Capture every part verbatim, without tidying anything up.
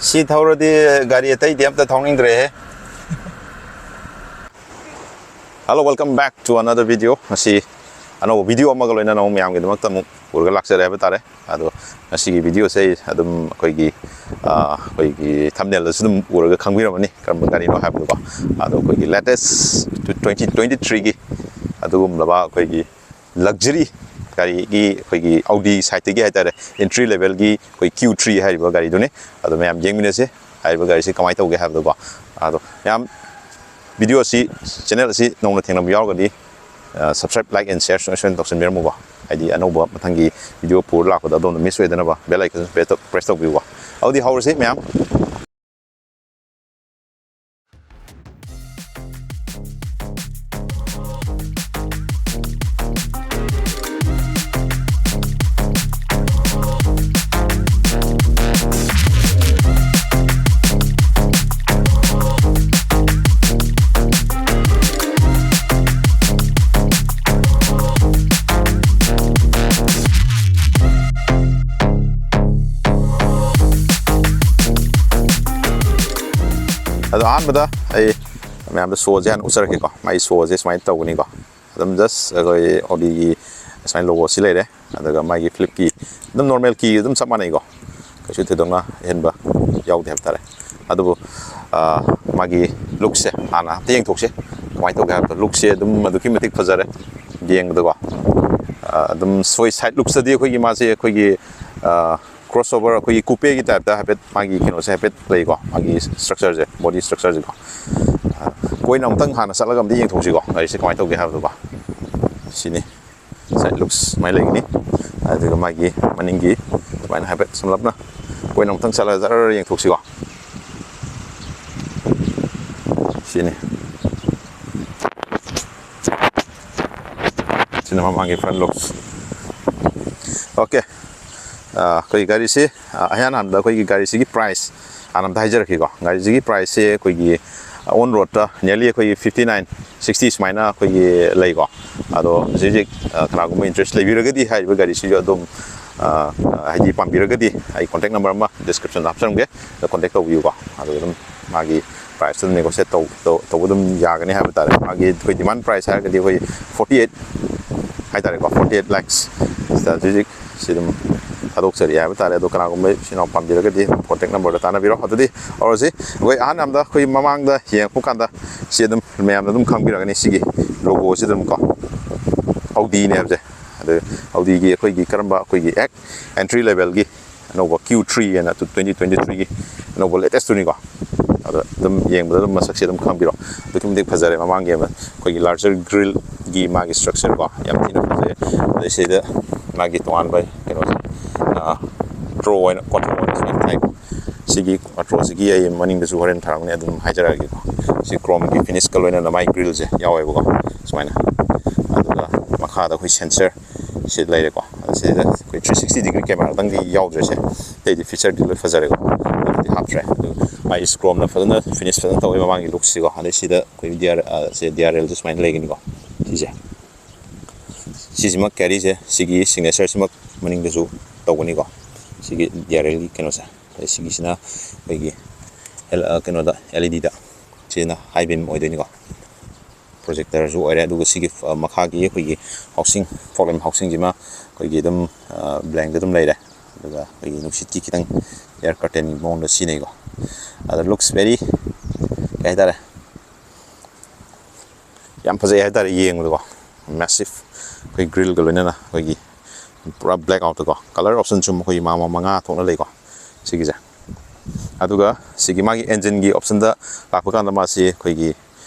ꯁꯤ ꯊꯧꯔꯗꯤ ꯒꯥꯔꯤ ꯑꯇꯩꯗꯤ ꯑꯝꯇ ꯊꯧꯅꯤꯡꯗ꯭ꯔꯦꯍꯦ꯫ Hello, welcome back to another video. ꯉꯁꯤ ꯑꯅꯧꯕ ꯚꯤꯗꯤꯑꯣ ꯑꯃꯒ ꯂꯣꯏꯅꯅ ꯑꯃꯨꯛ ꯃꯌꯥꯝꯒꯤꯗꯃꯛꯇ ꯑꯃꯨꯛ ꯄꯨꯔꯒ ꯂꯥꯛꯆꯔꯦ ꯍꯥꯏꯕ ꯇꯥꯔꯦ꯫ ꯑꯗꯣ ꯉꯁꯤꯒꯤ ꯚꯤꯗꯤꯑꯣꯁꯦ ꯑꯩ ꯑꯗꯨꯝ ꯑꯩꯈꯣꯏꯒꯤ, ꯑ, ꯑꯩꯈꯣꯏꯒꯤ ꯊꯝꯅꯦꯜꯗꯁꯨ ꯑꯗꯨꯝ ꯎꯔꯒ ꯈꯪꯕꯤꯔꯝꯃꯅꯤ ꯀꯔꯝꯕ ꯒꯥꯔꯤꯅꯣ ꯍꯥꯏꯕꯗꯨꯀꯣ꯫ ꯑꯗꯣ ꯑꯩꯈꯣꯏꯒꯤ latest twenty twenty-threeꯒꯤ ꯑꯗꯨꯒꯨꯝꯂꯕ ꯑꯩꯈꯣꯏꯒꯤ luxury ꯒꯥꯔꯤꯒꯤ ꯑꯩꯈꯣꯏꯒꯤ Audi sideꯇꯒꯤ ꯍꯥꯏꯇꯥꯔꯦ, entry levelꯒꯤ ꯑꯩꯈꯣꯏ Q three ꯍꯥꯏꯔꯤꯕ ꯒꯥꯔꯤꯗꯨꯅꯤ꯫ ꯑꯗꯣ ꯃꯌꯥꯝ ꯌꯦꯡꯃꯤꯟꯅꯁꯦ ꯍꯥꯏꯔꯤꯕ ꯒꯥꯔꯤꯁꯤ ꯀꯃꯥꯏꯅ ꯇꯧꯒꯦ ꯍꯥꯏꯕꯗꯨꯀꯣ꯫ ꯑꯗꯣ ꯃꯌꯥꯝ ꯚꯤꯗꯤꯑꯣ ꯑꯁꯤ, channel ꯑꯁꯤ ꯅꯧꯅ ꯊꯦꯡꯅꯕ ꯌꯥꯎꯔꯒꯗꯤ, ꯑ, subscribe, like and share ꯁꯨꯡꯁꯣꯏ ꯁꯣꯏꯗꯅ ꯇꯧꯁꯟꯕꯤꯔꯝꯃꯨꯀꯣ꯫ ꯍꯥꯏꯗꯤ ꯑꯅꯧꯕ ꯃꯊꯪꯒꯤ ꯚꯤꯗꯤꯑꯣ ꯄꯨꯔ ꯂꯥꯛꯄꯗ ꯑꯗꯣꯝꯅ miss ꯑꯣꯏꯗꯅꯕ bell icon press ꯇꯧ-, press ꯇꯧꯕꯤꯌꯨꯀꯣ꯫ ꯑꯗꯨꯗꯤ ꯍꯧꯔꯁꯤ ꯃꯌꯥꯝ꯫ ꯑꯗꯣ ꯑꯍꯥꯟꯕꯗ ꯑꯩ ꯃꯌꯥꯝꯗ showꯁꯦ ꯍꯥꯟꯅ ꯎꯠꯆꯔꯛꯀꯦꯀꯣ꯫ ꯃꯥꯒꯤ showꯁꯦ ꯁꯨꯃꯥꯏꯅ ꯇꯧꯒꯅꯤꯀꯣ꯫ ꯑꯗꯨꯝ just ꯑꯩꯈꯣꯏ Audiꯒꯤ ꯁꯨꯃꯥꯏꯅ logo ꯁꯤ ꯂꯩꯔꯦ, ꯑꯗꯨꯒ ꯃꯥꯒꯤ flip key ꯑꯗꯨꯝ normal key ꯑꯗꯨꯝ ꯆꯞ ꯃꯥꯟꯅꯩꯀꯣ, ꯀꯩꯁꯨ ꯊꯣꯏꯗꯣꯛꯅ ꯑꯍꯦꯟꯕ ꯌꯥꯎꯗꯦ ꯍꯥꯏꯕ ꯇꯥꯔꯦ꯫ ꯑꯗꯨꯕꯨ, ꯑ, ꯃꯥꯒꯤ lookꯁꯦ ꯍꯥꯟꯅ ꯑꯝꯇ ꯌꯦꯡꯊꯣꯛꯁꯦ꯫ ꯀꯃꯥꯏꯅ ꯇꯧꯒꯦ ꯍꯥꯏꯕꯗ, lookꯁꯦ ꯑꯗꯨꯝ ꯑꯗꯨꯛꯀꯤ ꯃꯇꯤꯛ ꯐꯖꯔꯦ ꯌꯦꯡꯕꯗꯀꯣ꯫ ꯑ, ꯑꯗꯨꯝ ꯁꯣꯏ side looksꯇꯗꯤ ꯑꯩꯈꯣꯏꯒꯤ ꯃꯥꯁꯦ ꯑꯩꯈꯣꯏꯒꯤ, ꯑ, crossover ꯑꯩꯈꯣꯏꯒꯤ coupeꯒꯤ typeꯇ ꯍꯥꯏꯐꯦꯠ ꯃꯥꯒꯤ ꯀꯩꯅꯣꯁꯦ ꯍꯥꯏꯐꯦꯠ ꯂꯩꯀꯣ, ꯃꯥꯒꯤ structureꯁꯦ, body structureꯁꯦꯀꯣ꯫ ꯑ, ꯀꯣꯏꯅ ꯑꯃꯨꯛꯇꯪ ꯍꯥꯟꯅ ꯆꯠꯂꯒ ꯑꯝꯇ ꯌꯦꯡꯊꯣꯛꯁꯤꯀꯣ, ꯒꯥꯔꯤꯁꯦ ꯀꯃꯥꯏꯅ ꯇꯧꯒꯦ ꯍꯥꯏꯕꯗꯣꯀꯣ꯫ ꯁꯤꯅꯤ꯫ Side looks ꯁꯨꯃꯥꯏꯅ ꯂꯩꯒꯅꯤ꯫ ꯑꯗꯨꯒ ꯃꯥꯒꯤ ꯃꯅꯤꯡꯒꯤ ꯁꯨꯃꯥꯏꯅ ꯍꯥꯏꯐꯦꯠ ꯁꯝꯂꯞꯅ ꯑꯩꯈꯣꯏꯅ ꯑꯃꯨꯛꯇꯪ ꯆꯠꯂꯒ ꯖꯔ ꯌꯦꯡꯊꯣꯛꯁꯤꯀꯣ꯫ ꯁꯤꯅꯤ꯫ ꯁꯤꯅ ꯃꯃꯥꯡꯒꯤ front looks꯫ Okay꯫ ꯑ, ꯑꯩꯈꯣꯏ ꯒꯥꯔꯤꯁꯤ, ꯑ, ꯑꯍꯥꯟ ꯍꯥꯟꯕꯗ ꯑꯩꯈꯣꯏꯒꯤ ꯒꯥꯔꯤꯁꯤꯒꯤ price ꯍꯥꯟꯅ ꯑꯝꯇ ꯍꯥꯏꯖꯔꯛꯀꯦꯀꯣ꯫ ꯒꯥꯔꯤꯁꯤꯒꯤ priceꯁꯦ ꯑꯩꯈꯣꯏꯒꯤ on roadꯇ nearly ꯑꯩꯈꯣꯏꯒꯤ fifty nine, sixty ꯁꯨꯃꯥꯏꯅ ꯑꯩꯈꯣꯏꯒꯤ ꯂꯩꯀꯣ꯫ ꯑꯗꯣ ꯍꯧꯖꯤꯛ ꯍꯧꯖꯤꯛ, ꯑ, ꯀꯅꯥꯒꯨꯝꯕ interest ꯂꯩꯕꯤꯔꯒꯗꯤ ꯍꯥꯏꯔꯤꯕ ꯒꯥꯔꯤꯁꯤꯁꯨ ꯑꯗꯨꯝ, ꯑ, ꯍꯥꯏꯗꯤ ꯄꯥꯝꯕꯤꯔꯒꯗꯤ ꯑꯩ contact number ꯑꯃ description ꯗ ꯍꯥꯞꯆꯔꯝꯒꯦ, ꯑꯗ contact ꯇꯧꯕꯤꯌꯨꯀꯣ꯫ ꯑꯗꯨꯒ ꯑꯗꯨꯝ ꯃꯥꯒꯤ price ꯇꯨ negotiate ꯇꯧ-, ꯇꯧ-, ꯇꯧꯕ ꯑꯗꯨꯝ ꯌꯥꯒꯅꯤ ꯍꯥꯏꯕ ꯇꯥꯔꯦ꯫ ꯃꯥꯒꯤ ꯑꯩꯈꯣꯏ demand price ꯍꯥꯏꯔꯒꯗꯤ ꯑꯩꯈꯣꯏ forty eight ꯍꯥꯏ ꯇꯥꯔꯦꯀꯣ, forty eight lakhs ꯁꯤꯗ ꯍꯧꯖꯤꯛ ꯍꯧꯖꯤꯛ ꯁꯤ ꯑꯗꯨꯝ ꯊꯥꯗꯣꯛꯆꯔꯤ ꯍꯥꯏꯕ ꯇꯥꯔꯦ꯫ ꯑꯗꯣ ꯀꯅꯥꯒꯨꯝꯕ ꯏꯆꯤꯟ ꯏꯅꯥꯎ ꯄꯥꯝꯕꯤꯔꯒꯗꯤ ꯑꯗꯨꯝ contact number ꯗ ꯇꯥꯟꯅꯕꯤꯔꯣ꯫ ꯑꯗꯨꯗꯤ ꯍꯧꯔꯁꯤ꯫ ꯑꯩꯈꯣꯏ ꯑꯍꯥꯟꯕ ꯑꯝꯗ ꯑꯩꯈꯣꯏ ꯃꯃꯥꯡꯗ ꯌꯦꯡꯉꯛꯄ ꯀꯥꯟꯗ ꯁꯤ ꯑꯗꯨꯝ ꯃꯌꯥꯝꯅ ꯑꯗꯨꯝ ꯈꯪꯕꯤꯔꯒꯅꯤ, ꯁꯤꯒꯤ logo ꯁꯤ ꯑꯗꯨꯝ ꯀꯣ, Audi ꯅꯦ ꯍꯥꯏꯕꯁꯦ꯫ ꯑꯗꯨ Audi ꯒꯤ ꯑꯩꯈꯣꯏꯒꯤ ꯀꯔꯝꯕ ꯑꯩꯈꯣꯏꯒꯤ ꯑꯦꯛ entry level ꯒꯤ ꯑꯅꯧꯕ Q three ꯍꯥꯏꯅ twenty twenty three ꯒꯤ ꯑꯅꯧꯕ latest ꯇꯨꯅꯤꯀꯣ꯫ ꯑꯗꯣ ꯑꯗꯨꯝ ꯌꯦꯡꯕꯗ ꯑꯗꯨꯝ ꯃꯁꯛꯁꯦ ꯑꯗꯨꯝ ꯈꯪꯕꯤꯔꯣ꯫ ꯑꯗꯨꯛꯀꯤ ꯃꯇꯤꯛ ꯐꯖꯔꯦ ꯃꯃꯥꯡꯒꯤ ꯑꯃ ꯑꯩꯈꯣꯏꯒꯤ larger grill ꯒꯤ ꯃꯥꯒꯤ structure ꯀꯣ, ꯌꯥꯝ ꯊꯤꯅ ꯐꯖꯩ꯫ ꯑꯗꯩ ꯁꯤꯗ ꯃꯥꯒꯤ ꯇꯣꯉꯥꯟꯕ ꯀꯩꯅꯣꯁꯦ, ꯀ꯭ꯔꯣ ꯑꯣꯏꯅ, quattro ꯑꯣꯏꯅ ꯁꯨꯃꯥꯏꯅ ꯊꯥꯏ꯫ ꯁꯤꯒꯤ quattro ꯁꯤꯒꯤ ꯑꯩ ꯃꯅꯤꯡꯗꯁꯨ ꯍꯣꯔꯦꯟ ꯊꯥꯔꯛꯄꯅꯦ, ꯑꯗꯨꯝ ꯍꯥꯏꯖꯔꯛꯑꯒꯦꯀꯣ꯫ ꯁꯤ chrome ꯒꯤ finish ꯀ ꯂꯣꯏꯅꯅ ꯃꯥꯏ grill ꯁꯦ ꯌꯥꯎꯋꯦꯕꯀꯣ, ꯁꯨꯃꯥꯏꯅ꯫ ꯑꯗꯨꯒ ꯃꯈꯥꯗ ꯑꯩꯈꯣꯏ sensor ꯁꯤ ꯂꯩꯔꯦꯀꯣ꯫ ꯑꯗ ꯁꯤꯗ ꯑꯩꯈꯣꯏ three sixty degree camera ꯗꯪꯗꯤ ꯌꯥꯎꯗ꯭ꯔꯦ ꯁꯦ, ꯑꯇꯩꯗꯤ feature ꯗꯤ ꯂꯣꯏ ꯐꯖꯔꯦꯀꯣ꯫ ꯑꯗꯨꯗꯤ ꯍꯥꯞꯇ꯭ꯔꯦ꯫ ꯑꯗꯨ ꯃꯥꯒꯤ chrome ꯅ ꯐꯖꯅ finish ꯐꯖꯅ ꯇꯧꯋꯦ ꯃꯃꯥꯡꯒꯤ look ꯁꯤꯀꯣ꯫ ꯑꯗꯩ ꯁꯤꯗ ꯑꯩꯈꯣꯏ D R, ꯑ, ꯁꯦ D R L ꯁꯨ ꯁꯨꯃꯥꯏꯅ ꯂꯩꯒꯅꯤꯀꯣ꯫ ꯁꯤꯁꯦ, ꯁꯤꯁꯤꯃꯛ carry ꯁꯦ, ꯁꯤꯒꯤ signature ꯁꯤꯃꯛ ꯃꯅꯤꯡꯗꯁꯨ ꯇꯧꯒꯅꯤꯀꯣ, ꯁꯤꯒꯤ D R L ꯒꯤ ꯀꯩꯅꯣꯁꯦ꯫ ꯑꯗꯩ ꯁꯤꯒꯤꯁꯤꯅ ꯑꯩꯈꯣꯏꯒꯤ L-, ꯑ, ꯀꯩꯅꯣꯗ, L E D ꯗ, ꯁꯤꯅ high beam ꯑꯣꯏꯗꯣꯏꯅꯤꯀꯣ꯫ Projector ꯁꯨ ꯑꯣꯏꯔꯦ꯫ ꯑꯗꯨꯒ ꯁꯤꯒꯤ, ꯑ, ꯃꯈꯥꯒꯤ ꯑꯩꯈꯣꯏꯒꯤ housing, fog lamp housing ꯁꯤꯃ ꯑꯩꯈꯣꯏꯒꯤ ꯑꯗꯨꯝ, ꯑ, blank ꯑꯗꯨꯝ ꯂꯩꯔꯦ꯫ ꯑꯗꯨꯒ ꯑꯩꯈꯣꯏꯒꯤ ꯅꯨꯡꯁꯤꯠꯀꯤ ꯈꯤꯇꯪ air curtain ꯒꯤ ꯃꯑꯣꯡꯗ ꯁꯤꯖꯤꯟꯅꯩꯀꯣ꯫ ꯑꯗ looks very, ꯀꯩ ꯍꯥꯏꯇꯥꯔꯦ, ꯌꯥꯝ ꯐꯖꯩ ꯍꯥꯏꯇꯥꯔꯦ ꯌꯦꯡꯕꯗꯀꯣ꯫ Massive ꯑꯩꯈꯣꯏ grill ꯒ ꯂꯣꯏꯅꯅ ꯑꯩꯈꯣꯏꯒꯤ ꯄꯨꯔꯥ black out ꯇꯀꯣ꯫ Colour option ꯁꯨ ꯃꯈꯣꯏꯒꯤ ꯃꯥ-, ꯃꯥ-, ꯃꯉꯥ ꯊꯣꯛꯅ ꯂꯩꯀꯣ ꯁꯤꯒꯤꯁꯦ꯫ ꯑꯗꯨꯒ ꯁꯤꯒꯤ ꯃꯥꯒꯤ engine ꯒꯤ option ꯗ ꯂꯥꯛꯄ ꯀꯥꯟꯗ ꯃꯥꯁꯤ ꯑꯩꯈꯣꯏꯒꯤ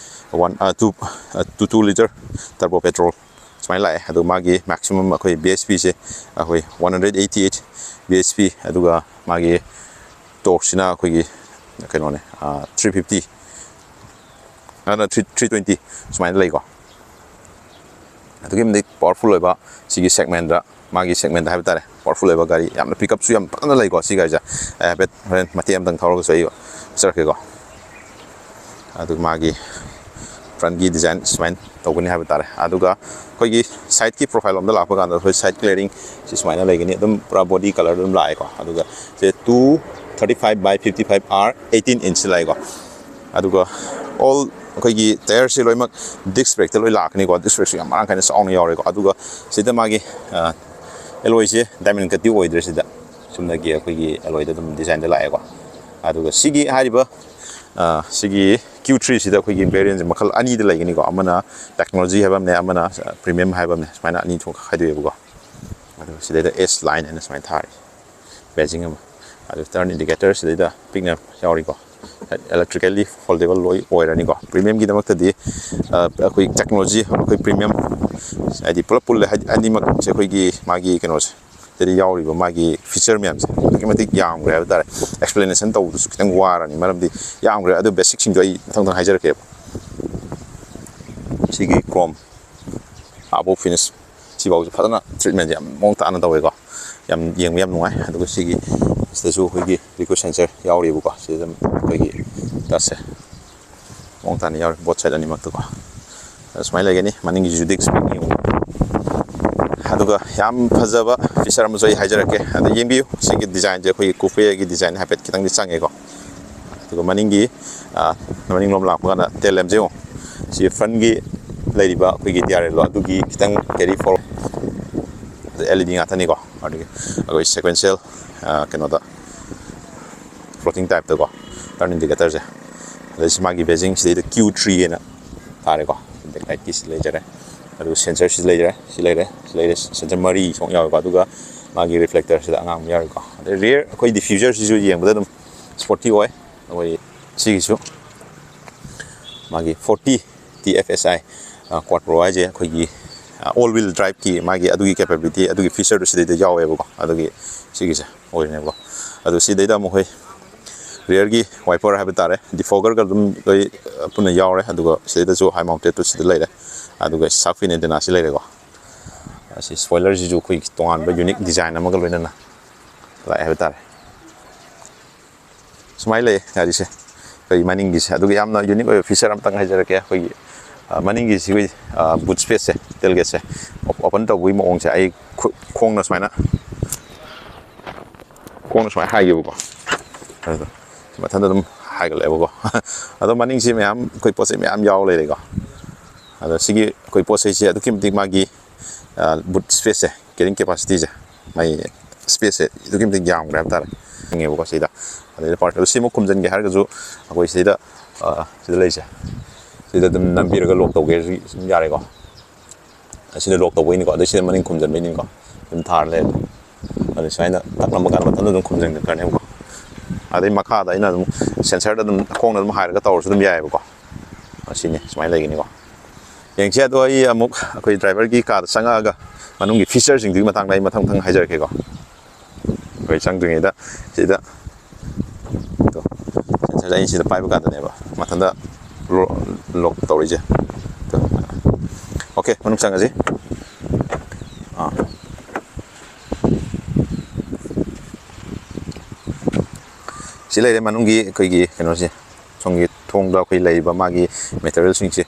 one, ꯑ, two, ꯑ, two, two litre turbo petrol ꯁꯨꯃꯥꯏꯅ ꯂꯥꯛꯑꯦ꯫ ꯑꯗꯨ ꯃꯥꯒꯤ maximum ꯑꯩꯈꯣꯏ B H P ꯁꯦ ꯑꯩꯈꯣꯏ one hundred eighty eight B H P, ꯑꯗꯨꯒ ꯃꯥꯒꯤ torque ꯁꯤꯅ ꯑꯩꯈꯣꯏꯒꯤ ꯀꯩꯅꯣꯅꯦ, ꯑ, three fifty, ꯑꯗꯨꯅ three, three twenty ꯁꯨꯃꯥꯏꯅ ꯂꯩꯀꯣ꯫ ꯑꯗꯨꯛꯀꯤ ꯃꯇꯤꯛ powerful ꯑꯣꯏꯕ ꯁꯤꯒꯤ segment ꯗ, ꯃꯥꯒꯤ segment ꯗ ꯍꯥꯏꯕ ꯇꯥꯔꯦ, powerful ꯑꯣꯏꯕ ꯒꯥꯔꯤ, ꯌꯥꯝꯅ pickup ꯁꯨ ꯌꯥꯝ ꯐꯖꯅ ꯂꯩꯀꯣ ꯁꯤ ꯒꯥꯔꯤꯁꯦ꯫ ꯑꯩ ꯍꯥꯏꯐꯦꯠ ꯍꯣꯔꯦꯟ ꯃꯇꯦꯛ ꯑꯃꯇꯪ ꯊꯧꯔꯒꯁꯨ ꯑꯩ ꯎꯠꯆꯔꯛꯀꯦꯀꯣ꯫ ꯑꯗꯨ ꯃꯥꯒꯤ Frontꯀꯤ design ꯁꯨꯃꯥꯏꯅ ꯇꯧꯒꯅꯤ ꯍꯥꯏꯕ ꯇꯥꯔꯦ꯫ ꯑꯗꯨꯒ ꯑꯩꯈꯣꯏꯒꯤ sideꯀꯤ profile ꯂꯣꯝꯗ ꯂꯥꯛꯄ ꯀꯥꯟꯗ ꯑꯩꯈꯣꯏ side clearing ꯁꯤ ꯁꯨꯃꯥꯏꯅ ꯂꯩꯒꯅꯤ, ꯑꯗꯨꯝ ꯄꯨꯔꯥ body colour ꯑꯗꯨꯝ ꯂꯥꯛꯑꯦꯀꯣ꯫ ꯑꯗꯨꯒ ꯁꯦ two thirty five by fifty five R eighteen inch ꯂꯥꯛꯑꯦꯀꯣ꯫ ꯑꯗꯨꯒ all ꯑꯩꯈꯣꯏꯒꯤ tyreꯁꯦ ꯂꯣꯏꯅꯃꯛ disc brakeꯇ ꯂꯣꯏ ꯂꯥꯛꯀꯅꯤꯀꯣ꯫ Disc brakeꯁꯨ ꯌꯥꯝ ꯃꯔꯥꯡ ꯀꯥꯏꯅ ꯆꯥꯎꯅ ꯌꯥꯎꯔꯦꯀꯣ꯫ ꯑꯗꯨꯒ ꯁꯤꯗ ꯃꯥꯒꯤ alloyꯁꯦ diamond cutꯇꯤ ꯑꯣꯏꯗ꯭ꯔꯦ, ꯁꯤꯗ ꯆꯨꯝꯅꯒꯤ ꯑꯩꯈꯣꯏꯒꯤ alloyꯗ ꯑꯗꯨꯝ designꯗ ꯂꯥꯛꯑꯦꯀꯣ꯫ ꯑꯗꯨꯒ ꯁꯤꯒꯤ ꯍꯥꯏꯔꯤꯕ ꯁꯤꯒꯤ Q threeꯁꯤꯗ ꯑꯩꯈꯣꯏꯒꯤ variantꯁꯦ ꯃꯈꯜ ꯑꯅꯤꯗ ꯂꯩꯒꯅꯤꯀꯣ꯫ ꯑꯃꯅ technology ꯍꯥꯏꯕ ꯑꯃꯅꯦ, ꯑꯃꯅ premium ꯍꯥꯏꯕ ꯑꯃꯅꯦ, ꯁꯨꯃꯥꯏꯅ ꯑꯅꯤ ꯊꯣꯛꯅ ꯈꯥꯏꯗꯣꯛꯑꯦꯕꯀꯣ꯫ ꯑꯗꯨꯒ ꯁꯤꯗꯩꯗ S line ꯍꯥꯏꯅ ꯁꯨꯃꯥꯏꯅ ꯊꯥꯔꯤ, badging ꯑꯃ꯫ ꯑꯗꯨ turn indicator ꯁꯤꯗꯩꯗ ꯄꯤꯛꯅ ꯌꯥꯎꯔꯤꯀꯣ꯫ Electrically foldable ꯂꯣꯏ ꯑꯣꯏꯔꯅꯤꯀꯣ꯫ Premiumꯒꯤꯗꯃꯛꯇꯗꯤ ꯑꯩꯈꯣꯏ technology, ꯑꯩꯈꯣꯏ premium ꯍꯥꯏꯗꯤ ꯄꯨꯂꯞ ꯄꯨꯜꯂꯦ, ꯍꯥꯏꯗꯤ ꯑꯅꯤꯃꯛꯁꯦ ꯑꯩꯈꯣꯏꯒꯤ ꯃꯥꯒꯤ ꯀꯩꯅꯣꯁꯦ, ꯁꯤꯗ ꯌꯥꯎꯔꯤꯕ ꯃꯥꯒꯤ feature ꯃꯌꯥꯝꯁꯦ ꯑꯗꯨꯛꯀꯤ ꯃꯇꯤꯛ ꯌꯥꯝꯈ꯭ꯔꯦ ꯍꯥꯏꯕ ꯇꯥꯔꯦ꯫ Explanation ꯇꯧꯕꯗꯁꯨ ꯈꯤꯇꯪ ꯋꯥꯔꯅꯤ, ꯃꯔꯝꯗꯤ ꯌꯥꯝꯈ꯭ꯔꯦ꯫ ꯑꯗꯨ basicꯁꯤꯡꯗꯣ ꯑꯩ ꯃꯊꯪ ꯃꯊꯪ ꯍꯥꯏꯖꯔꯛꯀꯦꯕ꯫ ꯁꯤꯒꯤ chrome ꯑꯥꯕꯣꯛ finish ꯁꯤꯐꯥꯎꯁꯦ ꯐꯖꯅ treatmentꯁꯦ ꯌꯥꯝ ꯃꯑꯣꯡ ꯇꯥꯅ ꯇꯧꯋꯦꯀꯣ꯫ ꯌꯥꯝ ꯌꯦꯡꯕ ꯌꯥꯝ ꯅꯨꯡꯉꯥꯏ꯫ ꯑꯗꯨꯒ ꯁꯤꯒꯤ ꯁꯤꯗꯁꯨ ꯑꯩꯈꯣꯏꯒꯤ liquid sensor ꯌꯥꯎꯔꯤꯕꯀꯣ꯫ ꯁꯤꯗ ꯑꯗꯨꯝ ꯑꯩꯈꯣꯏꯒꯤ dustꯁꯦ ꯃꯑꯣꯡ ꯇꯥꯅ ꯌꯥꯎꯔꯤ, both side ꯑꯅꯤꯃꯛꯇꯀꯣ꯫ ꯑꯗ ꯁꯨꯃꯥꯏꯅ ꯂꯩꯒꯅꯤ꯫ ꯃꯅꯤꯡꯒꯤꯁꯤꯁꯨ disc brake ꯌꯦꯡꯉꯨ꯫ ꯑꯗꯨꯒ ꯌꯥꯝ ꯐꯖꯕ feature ꯑꯃꯁꯨ ꯑꯩ ꯍꯥꯏꯖꯔꯛꯀꯦ꯫ ꯑꯗ ꯌꯦꯡꯕꯤꯌꯨ, ꯁꯤꯒꯤ designꯁꯦ ꯑꯩꯈꯣꯏꯒꯤ coupeꯒꯤ design ꯍꯥꯏꯐꯦꯠ ꯈꯤꯇꯪꯗꯤ ꯆꯪꯉꯦꯀꯣ꯫ ꯑꯗꯨꯒ ꯃꯅꯤꯡꯒꯤ ꯃꯅꯤꯡꯂꯣꯝ ꯂꯥꯛꯄ ꯀꯥꯟꯗ tail lampꯁꯦ ꯌꯦꯡꯉꯨ꯫ ꯁꯤ frontꯀꯤ ꯂꯩꯔꯤꯕ ꯑꯩꯈꯣꯏꯒꯤ D R L ꯑꯗꯨꯒꯤ ꯈꯤꯇꯪ carry forward, L E D ꯉꯥꯛꯇꯅꯤꯀꯣ꯫ ꯑꯗꯒꯤ ꯑꯩꯈꯣꯏ sequential ꯀꯩꯅꯣꯗ floating typeꯇꯀꯣ, turn indicatorꯁꯦ꯫ ꯑꯗꯩ ꯁꯤ ꯃꯥꯒꯤ badging ꯁꯤꯗꯩꯗ Q three ꯍꯥꯏꯅ ꯊꯥꯔꯦꯀꯣ꯫ Backlightꯀꯤ ꯁꯤ ꯂꯩꯖꯔꯦ꯫ ꯑꯗꯨꯒ sensorꯁꯤ ꯂꯩꯖꯔꯦ, ꯁꯤ ꯂꯩꯔꯦ, ꯁꯤ ꯂꯩꯔꯦ, sensor ꯃꯔꯤ ꯁꯨꯃꯥꯏꯅ ꯌꯥꯎꯋꯦꯀꯣ꯫ ꯑꯗꯨꯒ ꯃꯥꯒꯤ reflectorꯁꯤꯗ ꯑꯉꯥꯡꯕ ꯌꯥꯎꯔꯤꯀꯣ꯫ ꯑꯗꯩ rear ꯑꯩꯈꯣꯏ diffuserꯁꯤꯁꯨ ꯌꯦꯡꯕꯗ ꯑꯗꯨꯝ sporty ꯑꯣꯏ꯫ ꯑꯩꯈꯣꯏ ꯁꯤꯒꯤꯁꯨ ꯃꯥꯒꯤ forty T F S I quattro ꯍꯥꯏꯁꯦ ꯑꯩꯈꯣꯏꯒꯤ all wheel driveꯀꯤ ꯃꯥꯒꯤ ꯑꯗꯨꯒꯤ capability, ꯑꯗꯨꯒꯤ featureꯗꯨ ꯁꯤꯗꯩꯗ ꯌꯥꯎꯋꯦꯕꯀꯣ꯫ ꯑꯗꯨꯒꯤ ꯁꯤꯒꯤꯁꯦ ꯑꯣꯏꯔꯤꯅꯦꯕꯀꯣ꯫ ꯑꯗꯨ ꯁꯤꯗꯩꯗ ꯑꯃꯨꯛ ꯑꯩꯈꯣꯏ rearꯒꯤ wiper ꯍꯥꯏꯕ ꯇꯥꯔꯦ, defoggerꯒ ꯑꯗꯨꯝ ꯂꯣꯏ ꯄꯨꯟꯅ ꯌꯥꯎꯔꯦ꯫ ꯑꯗꯨꯒ ꯁꯤꯗꯩꯗꯁꯨ high mountedꯇꯨ ꯁꯤꯗ ꯂꯩꯔꯦ꯫ ꯑꯗꯨꯒ shark fin antenna ꯁꯤ ꯂꯩꯔꯦꯀꯣ꯫ ꯑꯁꯤ spoilerꯁꯤꯁꯨ ꯑꯩꯈꯣꯏꯒꯤ ꯇꯣꯉꯥꯟꯕ unique design ꯑꯃꯒ ꯂꯣꯏꯅꯅ ꯂꯥꯛꯑꯦ ꯍꯥꯏꯕ ꯇꯥꯔꯦ꯫ ꯁꯨꯃꯥꯏꯅ ꯂꯩ ꯒꯥꯔꯤꯁꯦ, ꯑꯩꯈꯣꯏꯒꯤ ꯃꯅꯤꯡꯒꯤꯁꯦ꯫ ꯑꯗꯨꯒ ꯌꯥꯝꯅ unique ꯑꯣꯏꯕ feature ꯑꯃꯇꯪ ꯍꯥꯏꯖꯔꯛꯀꯦ꯫ ꯑꯩꯈꯣꯏꯒꯤ ꯃꯅꯤꯡꯒꯤ ꯁꯤꯒꯤ ꯕꯨꯠ ꯁ꯭ꯄꯦꯁꯁꯦ, ꯇꯦꯜꯒꯦꯠꯁꯦ ꯑꯣꯄꯟ ꯇꯧꯕꯒꯤ ꯃꯑꯣꯡꯁꯦ ꯑꯩ ꯈꯨ- ꯈꯣꯡꯅ ꯁꯨꯃꯥꯏꯅ, ꯈꯣꯡꯅ ꯁꯨꯃꯥꯏꯅ ꯍꯥꯏꯒꯦꯕꯀꯣ꯫ ꯑꯗꯣ ꯁꯤ ꯃꯊꯟꯇ ꯑꯗꯨꯝ ꯍꯥꯏꯒꯠꯂꯛꯑꯦꯕꯀꯣ꯫ ꯑꯗꯣ ꯃꯅꯤꯡꯁꯤ ꯃꯌꯥꯝ ꯑꯩꯈꯣꯏ ꯄꯣꯠ ꯆꯩ ꯃꯌꯥꯝ ꯌꯥꯎ ꯂꯩꯔꯦꯀꯣ꯫ ꯑꯗꯣ ꯁꯤꯒꯤ ꯑꯩꯈꯣꯏ ꯄꯣꯠ ꯆꯩꯁꯦ ꯑꯗꯨꯛꯀꯤ ꯃꯇꯤꯛ ꯃꯥꯒꯤ ꯕꯨꯠ ꯁ꯭ꯄꯦꯁꯁꯦ, ꯀꯦꯔꯤꯡ ꯀꯦꯄꯥꯁꯤꯇꯤꯁꯦ, ꯃꯥꯒꯤ ꯁ꯭ꯄꯦꯁꯁꯦ ꯑꯗꯨꯛꯀꯤ ꯃꯇꯤꯛ ꯌꯥꯝꯈ꯭ꯔꯦ ꯍꯥꯏꯕ ꯇꯥꯔꯦ꯫ ꯈꯪꯉꯦꯕꯀꯣ ꯁꯤꯗ꯫ ꯑꯗꯩꯗ ꯄꯥꯔꯠ ꯑꯗꯨ ꯁꯤꯃꯨꯛ ꯈꯨꯝꯖꯤꯟꯒꯦ ꯍꯥꯏꯔꯒꯁꯨ ꯑꯩꯈꯣꯏ ꯁꯤꯗ, ꯑ, ꯁꯤꯗ ꯂꯩꯁꯦ, ꯁꯤꯗ ꯑꯗꯨꯝ ꯅꯝꯕꯤꯔꯒ ꯂꯣꯛ ꯇꯧꯒꯦ ꯍꯥꯏꯔꯁꯨ ꯑꯗꯨꯝ ꯌꯥꯔꯦꯀꯣ꯫ ꯑꯁꯤꯗ ꯂꯣꯛ ꯇꯧꯕꯩꯅꯤꯀꯣ, ꯑꯗꯩ ꯁꯤꯗ ꯃꯅꯤꯡ ꯈꯨꯝꯖꯤꯟꯕꯩꯅꯤꯀꯣ, ꯑꯗꯨꯝ ꯊꯥꯔ ꯂꯩꯔꯦ꯫ ꯑꯗꯨ ꯁꯨꯃꯥꯏꯅ ꯇꯛ ꯅꯝꯕ ꯀꯥꯟꯗ ꯃꯊꯟꯇ ꯑꯗꯨꯝ ꯈꯨꯝꯖꯤꯟꯈ꯭ꯔꯅꯦꯕꯀꯣ꯫ ꯑꯗꯩ ꯃꯈꯥꯗ ꯑꯩꯅ ꯑꯗꯨꯝ ꯁꯦꯟꯁꯔꯗ ꯑꯗꯨꯝ ꯈꯣꯡꯅ ꯑꯗꯨꯝ ꯍꯥꯏꯔꯒ ꯇꯧꯔꯁꯨ ꯑꯗꯨꯝ ꯌꯥꯏꯑꯕꯀꯣ꯫ ꯑꯁꯤꯅꯤ, ꯁꯨꯃꯥꯏꯅ ꯂꯩꯒꯅꯤꯀꯣ꯫ ꯌꯦꯡꯁꯦ꯫ ꯑꯗꯣ ꯑꯩ ꯑꯃꯨꯛ ꯑꯩꯈꯣꯏ ꯗ꯭ꯔꯥꯏꯚꯔꯒꯤ ꯀꯥꯗ ꯆꯪꯉꯛꯑꯒ ꯃꯅꯨꯡꯒꯤ ꯐꯤꯆꯔꯁꯤꯡꯗꯨꯒꯤ ꯃꯇꯥꯡꯗ ꯑꯩ ꯃꯊꯪ ꯃꯊꯪ ꯍꯥꯏꯖꯔꯛꯀꯦꯀꯣ꯫ ꯑꯩꯈꯣꯏ ꯆꯪꯗ꯭ꯔꯤꯉꯩꯗ ꯁꯤꯗ, ꯇꯣ, ꯁꯦꯟꯁꯔꯁꯦ ꯑꯩꯅ ꯁꯤꯗ ꯄꯥꯏꯕ ꯀꯥꯟꯗꯅꯦꯕ ꯃꯊꯟꯇ ꯂꯣꯛ ꯇꯧꯔꯤꯁꯦ꯫ ꯇꯣ꯫ ꯑꯣꯀꯦ, ꯃꯅꯨꯡ ꯆꯪꯉꯁꯤ꯫ ꯑꯥ꯫ ꯁꯤ ꯂꯩꯔꯦ ꯃꯅꯨꯡꯒꯤ ꯑꯩꯈꯣꯏꯒꯤ ꯀꯩꯅꯣꯁꯦ꯫ ꯁꯣꯝꯒꯤ ꯊꯣꯡꯗ ꯑꯩꯈꯣꯏ ꯂꯩꯔꯤꯕ ꯃꯥꯒꯤ ꯃꯦꯇꯔꯤꯌꯦꯜꯁꯤꯡꯁꯦ,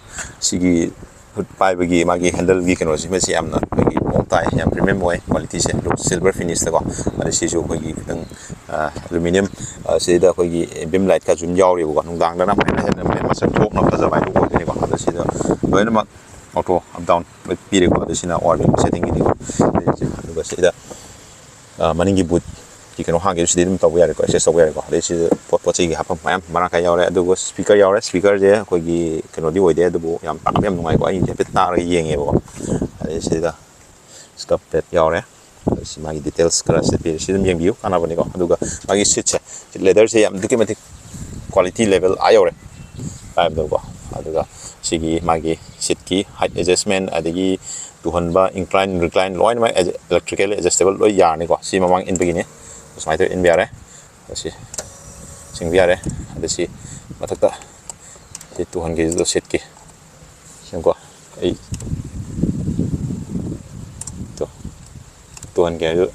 ꯁꯤꯒꯤ ꯈꯨꯠ ꯄꯥꯏꯕꯒꯤ ꯃꯥꯒꯤ ꯍꯦꯟꯗꯜꯒꯤ ꯀꯩꯅꯣꯁꯤꯃꯁꯤ ꯌꯥꯝꯅ ꯑꯩꯈꯣꯏꯒꯤ ꯃꯑꯣꯡ ꯇꯥꯏ, ꯌꯥꯝ ꯄ꯭ꯔꯤꯃꯤꯌꯝ ꯑꯣꯏ ꯀ꯭ꯋꯥꯂꯤꯇꯤꯁꯦ, ꯁꯤꯜꯚꯔ ꯐꯤꯅꯤꯁꯇꯀꯣ꯫ ꯑꯗ ꯁꯤꯁꯨ ꯑꯩꯈꯣꯏꯒꯤ ꯈꯤꯇꯪ ꯑꯦꯂꯨꯃꯤꯅꯤꯌꯝ, ꯁꯤꯗ ꯑꯩꯈꯣꯏꯒꯤ ꯕꯤꯝ ꯂꯥꯏꯠꯀꯁꯨ ꯑꯗꯨꯝ ꯌꯥꯎꯔꯤꯕꯀꯣ꯫ ꯅꯨꯡꯗꯥꯡꯗꯅ ꯑꯃꯨꯛ ꯍꯦꯟꯅ ꯍꯦꯟꯅ ꯃꯁꯛ ꯊꯣꯛꯅ ꯐꯖꯕ ꯍꯥꯏꯗꯨ ꯑꯣꯏꯗꯣꯏꯅꯤꯀꯣ꯫ ꯑꯗ ꯁꯤꯗ ꯂꯣꯏꯅꯃꯛ ꯑꯣꯇꯣ ꯑꯞ ꯗꯥꯎꯟ ꯂꯣꯏ ꯄꯤꯔꯦꯀꯣ꯫ ꯑꯗ ꯁꯤꯅ ꯑꯣꯔꯕꯤꯡ ꯁꯦꯠꯇꯤꯡꯒꯤꯅꯤꯀꯣ꯫ ꯑꯗꯨꯒ ꯁꯤꯗ ꯑ, ꯃꯅꯤꯡꯒꯤ ꯕꯨꯠꯀꯤ ꯀꯩꯅꯣ ꯍꯥꯡꯒꯦꯁꯨ ꯁꯤꯗꯤ ꯑꯗꯨꯝ ꯇꯧꯕ ꯌꯥꯔꯦꯀꯣ, ꯑꯦꯛꯁꯦꯁ ꯇꯧꯕ ꯌꯥꯔꯦꯀꯣ꯫ ꯑꯗꯩ ꯁꯤꯗ ꯄꯣꯠ ꯄꯣꯠ ꯆꯩꯒꯤ ꯍꯥꯞꯐꯝ ꯃꯌꯥꯝ ꯃꯔꯥꯡ ꯀꯥꯏ ꯌꯥꯎꯔꯦ꯫ ꯑꯗꯨꯒ ꯁ꯭ꯄꯤꯀꯔ ꯌꯥꯎꯔꯦ꯫ ꯁ꯭ꯄꯤꯀꯔꯁꯦ ꯑꯩꯈꯣꯏꯒꯤ ꯀꯩꯅꯣꯗꯤ ꯑꯣꯏꯗꯦ, ꯑꯗꯨꯕꯨ ꯌꯥꯝ ꯇꯥꯡꯕ ꯌꯥꯝ ꯅꯨꯡꯉꯥꯏꯀꯣ꯫ ꯑꯩ ꯍꯥꯏꯐꯦꯠ ꯇꯥꯔꯒ ꯌꯦꯡꯉꯦꯕꯀꯣ꯫ ꯑꯗꯩ ꯁꯤꯗ ꯁ꯭ꯀꯞ ꯄꯦꯠ ꯌꯥꯎꯔꯦ꯫ ꯑꯗꯩ ꯁꯤ ꯃꯥꯒꯤ ꯗꯤꯇꯦꯜꯁ ꯈꯔ ꯁꯤ ꯄꯤꯔꯦ꯫ ꯁꯤ ꯑꯗꯨꯝ ꯌꯦꯡꯕꯤꯌꯨ, ꯀꯥꯟꯅꯕꯅꯤꯀꯣ꯫ ꯑꯗꯨꯒ ꯃꯥꯒꯤ ꯁꯤꯠꯁꯦ, ꯁꯤꯠ ꯂꯦꯗꯔꯁꯦ ꯌꯥꯝ ꯑꯗꯨꯛꯀꯤ ꯃꯇꯤꯛ ꯀ꯭ꯋꯥꯂꯤꯇꯤ ꯂꯦꯚꯦꯜ ꯑꯥ ꯌꯧꯔꯦ ꯍꯥꯏꯕꯗꯀꯣ꯫ ꯑꯗꯨꯒ ꯁꯤꯒꯤ ꯃꯥꯒꯤ ꯁꯤꯠꯀꯤ ꯍꯥꯏꯠ ꯑꯦꯗꯖꯁꯃꯦꯟ, ꯑꯗꯒꯤ ꯇꯨꯍꯟꯕ, ꯏꯟꯀ꯭ꯂꯥꯏꯟ, ꯔꯤꯀ꯭ꯂꯥꯏꯟ ꯂꯣꯏꯅꯃꯛ ꯏꯂꯦꯛꯇ꯭ꯔꯤꯀꯦꯜ ꯑꯦꯗꯖꯁꯇꯦꯕꯜ ꯂꯣꯏ ꯌꯥꯔꯅꯤꯀꯣ꯫ ꯁꯤ ꯃꯃꯥꯡ ꯏꯟꯕꯒꯤꯅꯤ, ꯁꯨꯃꯥꯏꯅ ꯇꯧꯔ ꯏꯟꯕ ꯌꯥꯔꯦ꯫ ꯑꯁꯤ ꯆꯤꯡꯕ ꯌꯥꯔꯦ꯫ ꯑꯗ ꯁꯤ ꯃꯊꯛꯇ ꯁꯤ ꯇꯨꯍꯟꯒꯦꯁꯤꯗ ꯁꯤꯠꯀꯤ ꯁꯤꯀꯣ꯫ ꯑꯩ ꯇꯨ ꯇꯨꯍꯟꯒꯦ ꯍꯥꯏꯔꯁꯨ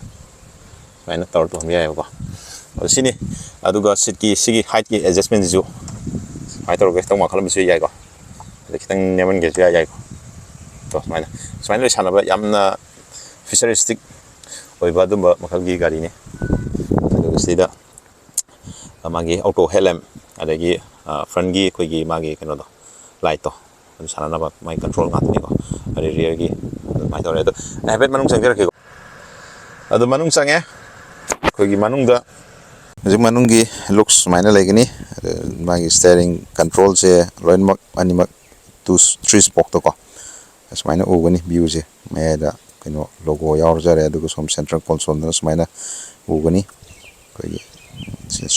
ꯁꯨꯃꯥꯏꯅ ꯇꯧꯔ ꯇꯨꯍꯟꯕ ꯌꯥꯏꯑꯕꯀꯣ꯫ ꯑꯗꯨ ꯁꯤꯅꯤ꯫ ꯑꯗꯨꯒ ꯁꯤꯠꯀꯤ ꯁꯤꯒꯤ ꯍꯥꯏꯠꯀꯤ ꯑꯦꯗꯖꯁꯃꯦꯟꯁꯤꯁꯨ ꯁꯨꯃꯥꯏꯅ ꯇꯧꯔꯒ ꯈꯤꯇꯪ ꯋꯥꯡꯈꯠꯂꯝꯕꯁꯨ ꯌꯥꯏꯀꯣ꯫ ꯑꯗꯩ ꯈꯤꯇꯪ ꯅꯦꯝꯍꯟꯒꯦꯁꯨ ꯌꯥꯏ, ꯌꯥꯏꯀꯣ꯫ ꯇꯣ, ꯁꯨꯃꯥꯏꯅ, ꯁꯨꯃꯥꯏꯅ ꯂꯣꯏ ꯁꯥꯟꯅꯕ ꯌꯥꯝꯅ futuristic ꯑꯣꯏꯕ ꯑꯗꯨꯝꯕ ꯃꯈꯜꯒꯤ ꯒꯥꯔꯤꯅꯤ꯫ ꯑꯗꯨꯒ ꯁꯤꯗ ꯃꯥꯒꯤ auto headlamp, ꯑꯗꯒꯤ frontꯀꯤ ꯑꯩꯈꯣꯏꯒꯤ ꯃꯥꯒꯤ ꯀꯩꯅꯣꯗꯣ, lightꯇꯣ, ꯑꯗꯨ ꯁꯥꯟꯅꯅꯕ ꯃꯥꯒꯤ control ꯉꯥꯛꯇꯅꯤꯀꯣ꯫ ꯑꯗꯩ rearꯒꯤ ꯑꯗꯨꯃꯥꯏꯅ ꯇꯧꯔꯦ꯫ ꯑꯗꯣ ꯑꯩ ꯍꯥꯏꯐꯦꯠ ꯃꯅꯨꯡ ꯆꯪꯖꯔꯛꯀꯦꯀꯣ꯫ ꯑꯗꯨ ꯃꯅꯨꯡ ꯆꯪꯉꯦ꯫ ꯑꯩꯈꯣꯏꯒꯤ ꯃꯅꯨꯡꯗ ꯍꯧꯖꯤꯛ ꯃꯅꯨꯡꯒꯤ looks ꯁꯨꯃꯥꯏꯅ ꯂꯩꯒꯅꯤ꯫ ꯑꯗꯨ ꯃꯥꯒꯤ steering controlꯁꯦ ꯂꯣꯏꯅꯃꯛ ꯑꯅꯤꯃꯛ two, three spokeꯇꯀꯣ, ꯑꯁꯨꯃꯥꯏꯅ ꯎꯒꯅꯤ viewꯁꯦ꯫ ꯃꯌꯥꯏꯗ ꯀꯩꯅꯣ logo ꯌꯥꯎꯖꯔꯦ, ꯑꯗꯨꯒ ꯁꯣꯝ centre consoleꯗꯅ ꯁꯨꯃꯥꯏꯅ ꯎꯒꯅꯤ꯫ ꯑꯩꯈꯣꯏꯒꯤ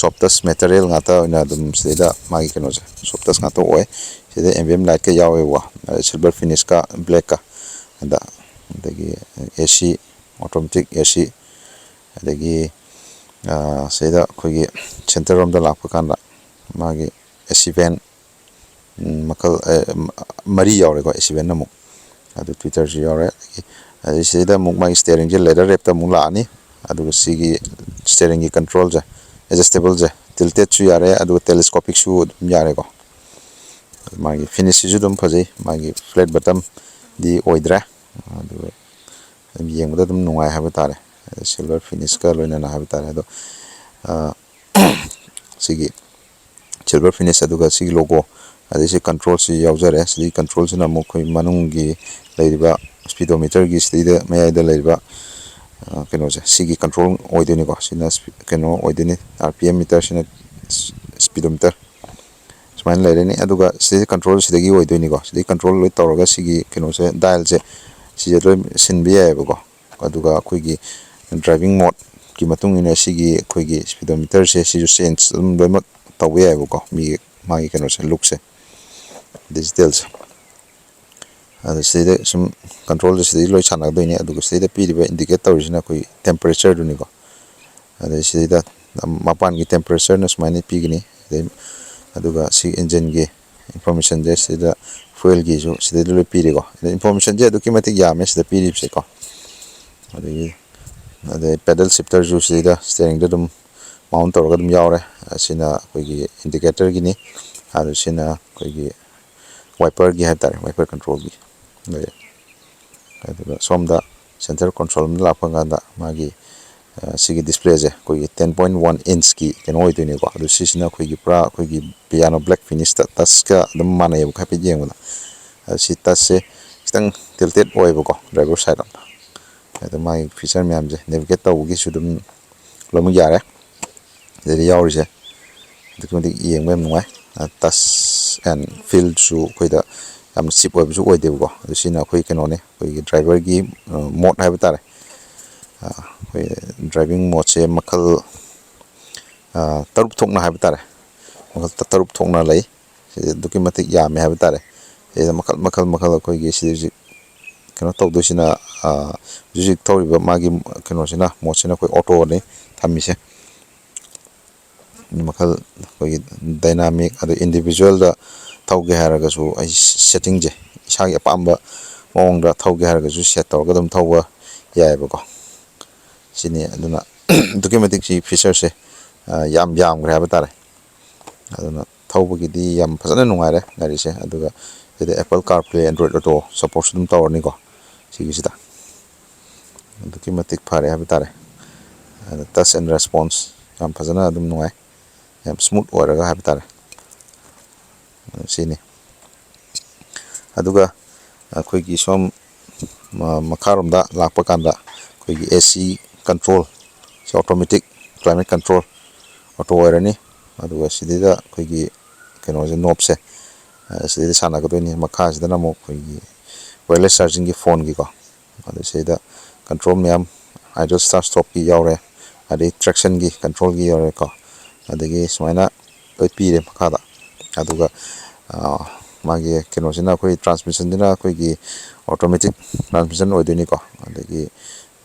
softest material ꯉꯥꯛꯇ ꯑꯣꯏꯅ ꯑꯗꯨꯝ ꯁꯤꯗꯩꯗ ꯃꯥꯒꯤ ꯀꯩꯅꯣꯁꯦ softest ꯉꯥꯛꯇ ꯑꯣꯏ꯫ ꯁꯤꯗ ambient lightꯀ ꯌꯥꯎꯋꯦꯕꯀꯣ, silver finishꯀ blackꯀ꯫ ꯑꯗ ꯑꯗꯒꯤ AC, automatic AC, ꯑꯗꯒꯤ ꯁꯤꯗ ꯑꯩꯈꯣꯏꯒꯤ centre ꯔꯣꯝꯗ ꯂꯥꯛꯄ ꯀꯥꯟꯗ ꯃꯥꯒꯤ AC vent ꯃꯈꯜ ꯃꯔꯤ ꯌꯥꯎꯔꯦꯀꯣ, AC vent ꯑꯃꯨꯛ꯫ ꯑꯗꯨ tweeterꯁꯨ ꯌꯥꯎꯔꯦ꯫ ꯑꯗꯒꯤ ꯑꯗꯩ ꯁꯤꯗꯩꯗ ꯑꯃꯨꯛ ꯃꯥꯒꯤ steeringꯁꯦ leather wrapꯇ ꯑꯃꯨꯛ ꯂꯥꯛꯑꯅꯤ꯫ ꯑꯗꯨꯒ ꯁꯤꯒꯤ steeringꯒꯤ controlꯁꯦ, adjustableꯁꯦ, tiltedꯁꯨ ꯌꯥꯔꯦ, ꯑꯗꯨꯒ telescopicꯁꯨ ꯑꯗꯨꯝ ꯌꯥꯔꯦꯀꯣ꯫ ꯃꯥꯒꯤ finishꯁꯤꯁꯨ ꯑꯗꯨꯝ ꯐꯖꯩ, ꯃꯥꯒꯤ flat bottomꯗꯤ ꯑꯣꯏꯗ꯭ꯔꯦ꯫ ꯑꯗꯨꯒ ꯑꯗꯨꯝ ꯌꯦꯡꯕꯗ ꯑꯗꯨꯝ ꯅꯨꯡꯉꯥꯏ ꯍꯥꯏꯕ ꯇꯥꯔꯦ, silver finishꯀ ꯂꯣꯏꯅꯅ ꯍꯥꯏꯕ ꯇꯥꯔꯦ꯫ ꯑꯗꯣ ꯁꯤꯒꯤ silver finish, ꯑꯗꯨꯒ ꯁꯤꯒꯤ logo, ꯑꯗꯩ ꯁꯤ controlꯁꯤ ꯌꯥꯎꯖꯔꯦ꯫ ꯁꯤꯒꯤ controlꯁꯤꯅ ꯑꯃꯨꯛ ꯑꯩꯈꯣꯏ ꯃꯅꯨꯡꯒꯤ ꯂꯩꯔꯤꯕ speedometerꯒꯤ ꯁꯤꯗꯩꯗ ꯃꯌꯥꯏꯗ ꯂꯩꯔꯤꯕ ꯀꯩꯅꯣꯁꯦ, ꯁꯤꯒꯤ control ꯑꯣꯏꯗꯣꯏꯅꯤꯀꯣ꯫ ꯁꯤꯅ ꯀꯩꯅꯣ ꯑꯣꯏꯗꯣꯏꯅꯤ, RPM meterꯁꯤꯅ speedometer꯫ ꯁꯨꯃꯥꯏꯅ ꯂꯩꯔꯅꯤ꯫ ꯑꯗꯨꯒ ꯁꯤꯗꯩ control ꯁꯤꯗꯒꯤ ꯑꯣꯏꯗꯣꯏꯅꯤꯀꯣ꯫ ꯁꯤꯗꯩ control ꯂꯣꯏ ꯇꯧꯔꯒ ꯁꯤꯒꯤ ꯀꯩꯅꯣꯁꯦ, dialꯁꯦ, ꯁꯤꯁꯦ ꯂꯣꯏ ꯁꯤꯟꯕ ꯌꯥꯏꯑꯕꯀꯣ꯫ ꯑꯗꯨꯒ ꯑꯩꯈꯣꯏꯒꯤ driving modeꯀꯤ ꯃꯇꯨꯡ ꯏꯟꯅ ꯁꯤꯒꯤ ꯑꯩꯈꯣꯏꯒꯤ speedometerꯁꯦ ꯁꯤꯁꯨ change ꯑꯗꯨꯝ ꯂꯣꯏꯅꯃꯛ ꯇꯧꯕ ꯌꯥꯏꯑꯕꯀꯣ꯫ ꯃꯤꯒꯤ ꯃꯥꯒꯤ ꯀꯩꯅꯣꯁꯦ, lookꯁꯦ, digitalꯁꯦ꯫ ꯑꯗ ꯁꯤꯗꯩꯗ ꯁꯨꯝ controlꯁꯦ ꯁꯤꯗꯩ ꯂꯣꯏ ꯁꯥꯟꯅꯒꯗꯣꯏꯅꯤ꯫ ꯑꯗꯨꯒ ꯁꯤꯗꯩꯗ ꯄꯤꯔꯤꯕ indicate ꯇꯧꯔꯤꯁꯤꯅ ꯑꯩꯈꯣꯏꯒꯤ temperatureꯗꯨꯅꯤꯀꯣ꯫ ꯑꯗꯩ ꯁꯤꯗꯩꯗ ꯃꯄꯥꯟꯒꯤ temperatureꯅ ꯁꯨꯃꯥꯏꯅ ꯄꯤꯒꯅꯤ꯫ ꯑꯗꯩ ꯑꯗꯨꯒ ꯁꯤ engineꯒꯤ informationꯁꯦ ꯁꯤꯗ fuelꯒꯤꯁꯨ ꯁꯤꯗꯩꯗ ꯂꯣꯏ ꯄꯤꯔꯦꯀꯣ꯫ ꯑꯗꯩ informationꯁꯦ ꯑꯗꯨꯛꯀꯤ ꯃꯇꯤꯛ ꯌꯥꯝꯃꯦ ꯁꯤꯗ ꯄꯤꯔꯤꯕꯁꯦꯀꯣ꯫ ꯑꯗꯒꯤ ꯑꯗꯩ pedal shifterꯁꯨ ꯁꯤꯗꯩꯗ steeringꯗ ꯑꯗꯨꯝ mount ꯇꯧꯔꯒ ꯑꯗꯨꯝ ꯌꯥꯎꯔꯦ꯫ ꯑꯁꯤꯅ ꯑꯩꯈꯣꯏꯒꯤ indicatorꯒꯤꯅꯤ꯫ ꯑꯗꯨ ꯁꯤꯅ ꯑꯩꯈꯣꯏꯒꯤ ꯋꯥꯏꯄꯔꯒꯤ ꯍꯥꯏ ꯇꯥꯔꯦ, ꯋꯥꯏꯄꯔ ꯀꯟꯇ꯭ꯔꯣꯜꯒꯤ ꯂꯩ꯫ ꯑꯗꯨꯒ ꯁꯣꯝꯗ ꯁꯦꯟꯇꯔ ꯀꯣꯟꯁꯣꯜ ꯑꯃꯗ ꯂꯥꯛꯄ ꯀꯥꯟꯗ ꯃꯥꯒꯤ ꯁꯤꯒꯤ ꯗꯤꯁꯄ꯭ꯂꯦꯁꯦ ꯑꯩꯈꯣꯏꯒꯤ ꯇꯦꯟ ꯄꯣꯏꯟ ꯋꯥꯟ ꯏꯟꯁꯀꯤ ꯀꯩꯅꯣ ꯑꯣꯏꯗꯣꯏꯅꯦꯀꯣ꯫ ꯑꯗꯨ ꯁꯤꯁꯤꯅ ꯑꯩꯈꯣꯏꯒꯤ ꯄꯨꯔꯥ ꯑꯩꯈꯣꯏꯒꯤ ꯄꯤꯌꯥꯅꯣ ꯕ꯭ꯂꯦꯛ ꯐꯤꯅꯤꯁꯇ ꯇꯁꯀ ꯑꯗꯨꯝ ꯃꯥꯟꯅꯩꯌꯦꯕ, ꯍꯥꯏꯐꯦꯠ ꯌꯦꯡꯕꯗ꯫ ꯑꯗꯨ ꯁꯤ ꯇꯁꯁꯦ ꯈꯤꯇꯪ ꯇꯤꯜꯇꯦꯠ ꯑꯣꯏꯌꯦꯕꯀꯣ, ꯗ꯭ꯔꯥꯏꯚꯔ ꯁꯥꯏꯠ ꯑꯃ꯫ ꯑꯗꯣ ꯃꯥꯒꯤ ꯐꯤꯆꯔ ꯃꯌꯥꯝꯁꯦ ꯅꯦꯚꯤꯒꯦꯠ ꯇꯧꯕꯒꯤꯁꯨ ꯑꯗꯨꯝ ꯂꯣꯏꯅꯃꯛ ꯌꯥꯔꯦ꯫ ꯑꯗꯩꯗ ꯌꯥꯎꯔꯤꯁꯦ ꯑꯗꯨꯛꯀꯤ ꯃꯇꯤꯛ ꯌꯦꯡꯕ ꯌꯥꯝ ꯅꯨꯡꯉꯥꯏ꯫ ꯇꯁ ꯑꯦꯟ ꯐꯤꯜꯁꯨ ꯑꯩꯈꯣꯏꯗ ꯌꯥꯝꯅ ꯆꯤꯞ ꯑꯣꯏꯕꯁꯨ ꯑꯣꯏꯗꯦꯕꯀꯣ꯫ ꯑꯗꯨ ꯁꯤꯅ ꯑꯩꯈꯣꯏ ꯀꯩꯅꯣꯅꯦ, ꯑꯩꯈꯣꯏꯒꯤ ꯗ꯭ꯔꯥꯏꯚꯔꯒꯤ ꯃꯣꯠ ꯍꯥꯏꯕ ꯇꯥꯔꯦ꯫ ꯑꯩꯈꯣꯏ ꯗ꯭ꯔꯥꯏꯚꯤꯡ ꯃꯣꯠꯁꯦ ꯃꯈꯜ ꯇꯔꯨꯛ ꯊꯣꯛꯅ ꯍꯥꯏꯕ ꯇꯥꯔꯦ, ꯃꯈꯜ ꯇꯔꯨꯛ ꯊꯣꯛꯅ ꯂꯩ꯫ ꯁꯤꯗꯤ ꯑꯗꯨꯛꯀꯤ ꯃꯇꯤꯛ ꯌꯥꯝꯃꯦ ꯍꯥꯏꯕ ꯇꯥꯔꯦ꯫ ꯁꯤꯗ ꯃꯈꯜ ꯃꯈꯜ ꯃꯈꯜ ꯑꯩꯈꯣꯏꯒꯤ ꯁꯤꯗ ꯍꯧꯖꯤꯛ ꯀꯩꯅꯣ ꯇꯧꯗꯣꯏꯁꯤꯅ, ꯍꯧꯖꯤꯛ ꯍꯧꯖꯤꯛ ꯊꯧꯔꯤꯕ ꯃꯥꯒꯤ ꯀꯩꯅꯣꯁꯤꯅ, ꯃꯣꯠꯁꯤꯅ ꯑꯩꯈꯣꯏ ꯑꯣꯇꯣꯅꯤ ꯊꯝꯃꯤꯁꯦ꯫ ꯃꯈꯜ ꯑꯩꯈꯣꯏꯒꯤ ꯗꯥꯏꯅꯥꯃꯤꯛ, ꯑꯗ ꯏꯟꯗꯤꯕꯤꯖꯨꯋꯦꯜꯗ ꯊꯧꯒꯦ ꯍꯥꯏꯔꯒꯁꯨ ꯑꯩ ꯁꯦꯠꯇꯤꯡꯁꯦ ꯏꯁꯥꯒꯤ ꯑꯄꯥꯝꯕ ꯃꯑꯣꯡꯗ ꯊꯧꯒꯦ ꯍꯥꯏꯔꯒꯁꯨ ꯁꯦꯠ ꯇꯧꯔꯒ ꯑꯗꯨꯝ ꯊꯧꯕ ꯌꯥꯏꯑꯕꯀꯣ꯫ ꯁꯤꯅꯤ꯫ ꯑꯗꯨꯅ ꯑꯗꯨꯛꯀꯤ ꯃꯇꯤꯛ ꯁꯤ ꯐꯤꯆꯔꯁꯦ ꯌꯥꯝ ꯌꯥꯝꯈ꯭ꯔꯦ ꯍꯥꯏꯕ ꯇꯥꯔꯦ꯫ ꯑꯗꯨꯅ ꯊꯧꯕꯒꯤꯗꯤ ꯌꯥꯝ ꯐꯖꯅ ꯅꯨꯡꯉꯥꯏꯔꯦ ꯒꯥꯔꯤꯁꯦ꯫ ꯑꯗꯨꯒ ꯁꯤꯗ Apple CarPlay, Android Auto supportꯁꯨ ꯑꯗꯨꯝ ꯇꯧꯔꯅꯤꯀꯣ ꯁꯤꯒꯤꯁꯤꯗ꯫ ꯑꯗꯨꯛꯀꯤ ꯃꯇꯤꯛ ꯐꯔꯦ ꯍꯥꯏꯕ ꯇꯥꯔꯦ꯫ ꯑꯗ touch and response ꯌꯥꯝ ꯐꯖꯅ ꯑꯗꯨꯝ ꯅꯨꯡꯉꯥꯏ, ꯌꯥꯝ ꯁ꯭ꯃꯨꯠ ꯑꯣꯏꯔꯒ ꯍꯥꯏꯕ ꯇꯥꯔꯦ꯫ ꯁꯤꯅꯤ꯫ ꯑꯗꯨꯒ ꯑꯩꯈꯣꯏꯒꯤ ꯁꯣꯝ ꯃꯈꯥꯔꯣꯝꯗ ꯂꯥꯛꯄ ꯀꯥꯟꯗ ꯑꯩꯈꯣꯏꯒꯤ AC control, ꯁꯤ automatic climate control auto ꯑꯣꯏꯔꯅꯤ꯫ ꯑꯗꯨꯒ ꯁꯤꯗꯩꯗ ꯑꯩꯈꯣꯏꯒꯤ ꯀꯩꯅꯣꯁꯦ, ꯅꯣꯞꯁꯦ ꯁꯤꯗꯩꯗ ꯁꯥꯟꯅꯒꯗꯣꯏꯅꯤ꯫ ꯃꯈꯥꯁꯤꯗꯅ ꯑꯃꯨꯛ ꯑꯩꯈꯣꯏꯒꯤ wireless chargingꯒꯤ ꯐꯣꯟꯒꯤꯀꯣ, ꯑꯗꯨ ꯁꯤꯗ control ꯃꯌꯥꯝ, idle start stopꯀꯤ ꯌꯥꯎꯔꯦ, ꯑꯗꯩ tractionꯒꯤ controlꯒꯤ ꯌꯥꯎꯔꯦꯀꯣ꯫ ꯑꯗꯒꯤ ꯁꯨꯃꯥꯏꯅ ꯂꯣꯏ ꯄꯤꯔꯦ ꯃꯈꯥꯗ꯫ ꯑꯗꯨꯒ ꯃꯥꯒꯤ ꯀꯩꯅꯣꯁꯤꯅ, ꯑꯩꯈꯣꯏ transmissionꯁꯤꯅ ꯑꯩꯈꯣꯏꯒꯤ automatic transmission ꯑꯣꯏꯗꯣꯏꯅꯤꯀꯣ꯫ ꯑꯗꯒꯤ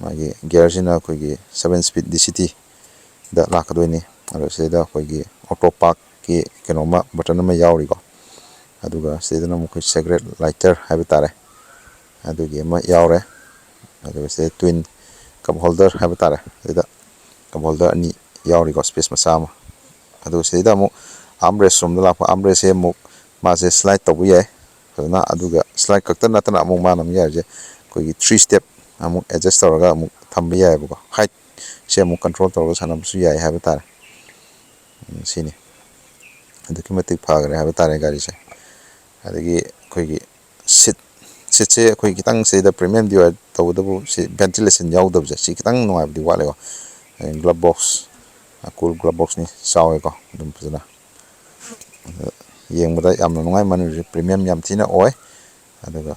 ꯃꯥꯒꯤ gearꯁꯤꯅ ꯑꯩꯈꯣꯏꯒꯤ seven speed DCTꯗ ꯂꯥꯛꯀꯗꯣꯏꯅꯤ꯫ ꯑꯗꯣ ꯁꯤꯗꯩꯗ ꯑꯩꯈꯣꯏꯒꯤ auto parkꯀꯤ ꯀꯩꯅꯣꯝꯃ, button ꯑꯃ ꯌꯥꯎꯔꯤꯀꯣ꯫ ꯑꯗꯨꯒ ꯁꯤꯗꯩꯗꯅ ꯑꯃꯨꯛ ꯑꯩꯈꯣꯏ cigarette lighter ꯍꯥꯏꯕ ꯇꯥꯔꯦ, ꯑꯗꯨꯒꯤ ꯑꯃ ꯌꯥꯎꯔꯦ꯫ ꯑꯗꯨꯒ ꯁꯤꯗ twin cup holder ꯍꯥꯏꯕ ꯇꯥꯔꯦ, ꯁꯤꯗ cup holder ꯑꯅꯤ ꯌꯥꯎꯔꯤꯀꯣ, space ꯃꯆꯥ ꯑꯃ꯫ ꯑꯗꯨꯒ ꯁꯤꯗꯩꯗ ꯑꯃꯨꯛ armrest ꯔꯣꯝꯗ ꯂꯥꯛꯄ, armrestꯁꯦ ꯑꯃꯨꯛ ꯃꯥꯁꯦ slide ꯇꯧꯕ ꯌꯥꯏ꯫ ꯐꯖꯅ꯫ ꯑꯗꯨꯒ slide ꯈꯛꯇ ꯅꯠꯇꯅ ꯑꯃꯨꯛ ꯃꯥꯅ ꯑꯃꯨꯛ ꯌꯥꯔꯤꯁꯦ ꯑꯩꯈꯣꯏꯒꯤ three step ꯑꯃꯨꯛ adjust ꯇꯧꯔꯒ ꯑꯃꯨꯛ ꯊꯝꯕ ꯌꯥꯏꯑꯕꯀꯣ꯫ Heightꯁꯦ ꯑꯃꯨꯛ control ꯇꯧꯔꯒ ꯁꯥꯟꯅꯕꯁꯨ ꯌꯥꯏ ꯍꯥꯏꯕ ꯇꯥꯔꯦ꯫ ꯎꯝ, ꯁꯤꯅꯤ꯫ ꯑꯗꯨꯛꯀꯤ ꯃꯇꯤꯛ ꯐꯈ꯭ꯔꯦ ꯍꯥꯏꯕ ꯇꯥꯔꯦ ꯒꯥꯔꯤꯁꯦ꯫ ꯑꯗꯒꯤ ꯑꯩꯈꯣꯏꯒꯤ seat, seatꯁꯦ ꯑꯩꯈꯣꯏ ꯈꯤꯇꯪ ꯁꯤꯗ premiumꯗꯤ ꯑꯣꯏ, ꯇꯧꯕꯇꯕꯨ ꯁꯤ ventilation ꯌꯥꯎꯗꯕꯁꯦ ꯁꯤ ꯈꯤꯇꯪ ꯅꯨꯡꯉꯥꯏꯕꯗꯤ ꯋꯥꯠꯂꯦꯀꯣ꯫ ꯑꯗꯩ glove box, cool glove boxꯅꯤ, ꯆꯥꯎꯋꯦꯀꯣ ꯑꯗꯨꯝ ꯐꯖꯅ꯫ ꯑꯗ ꯌꯦꯡꯕꯗ ꯌꯥꯝꯅ ꯅꯨꯡꯉꯥꯏ, ꯃꯅꯤꯡꯁꯦ premium ꯌꯥꯝ ꯊꯤꯅ ꯑꯣꯏ꯫ ꯑꯗꯨꯒ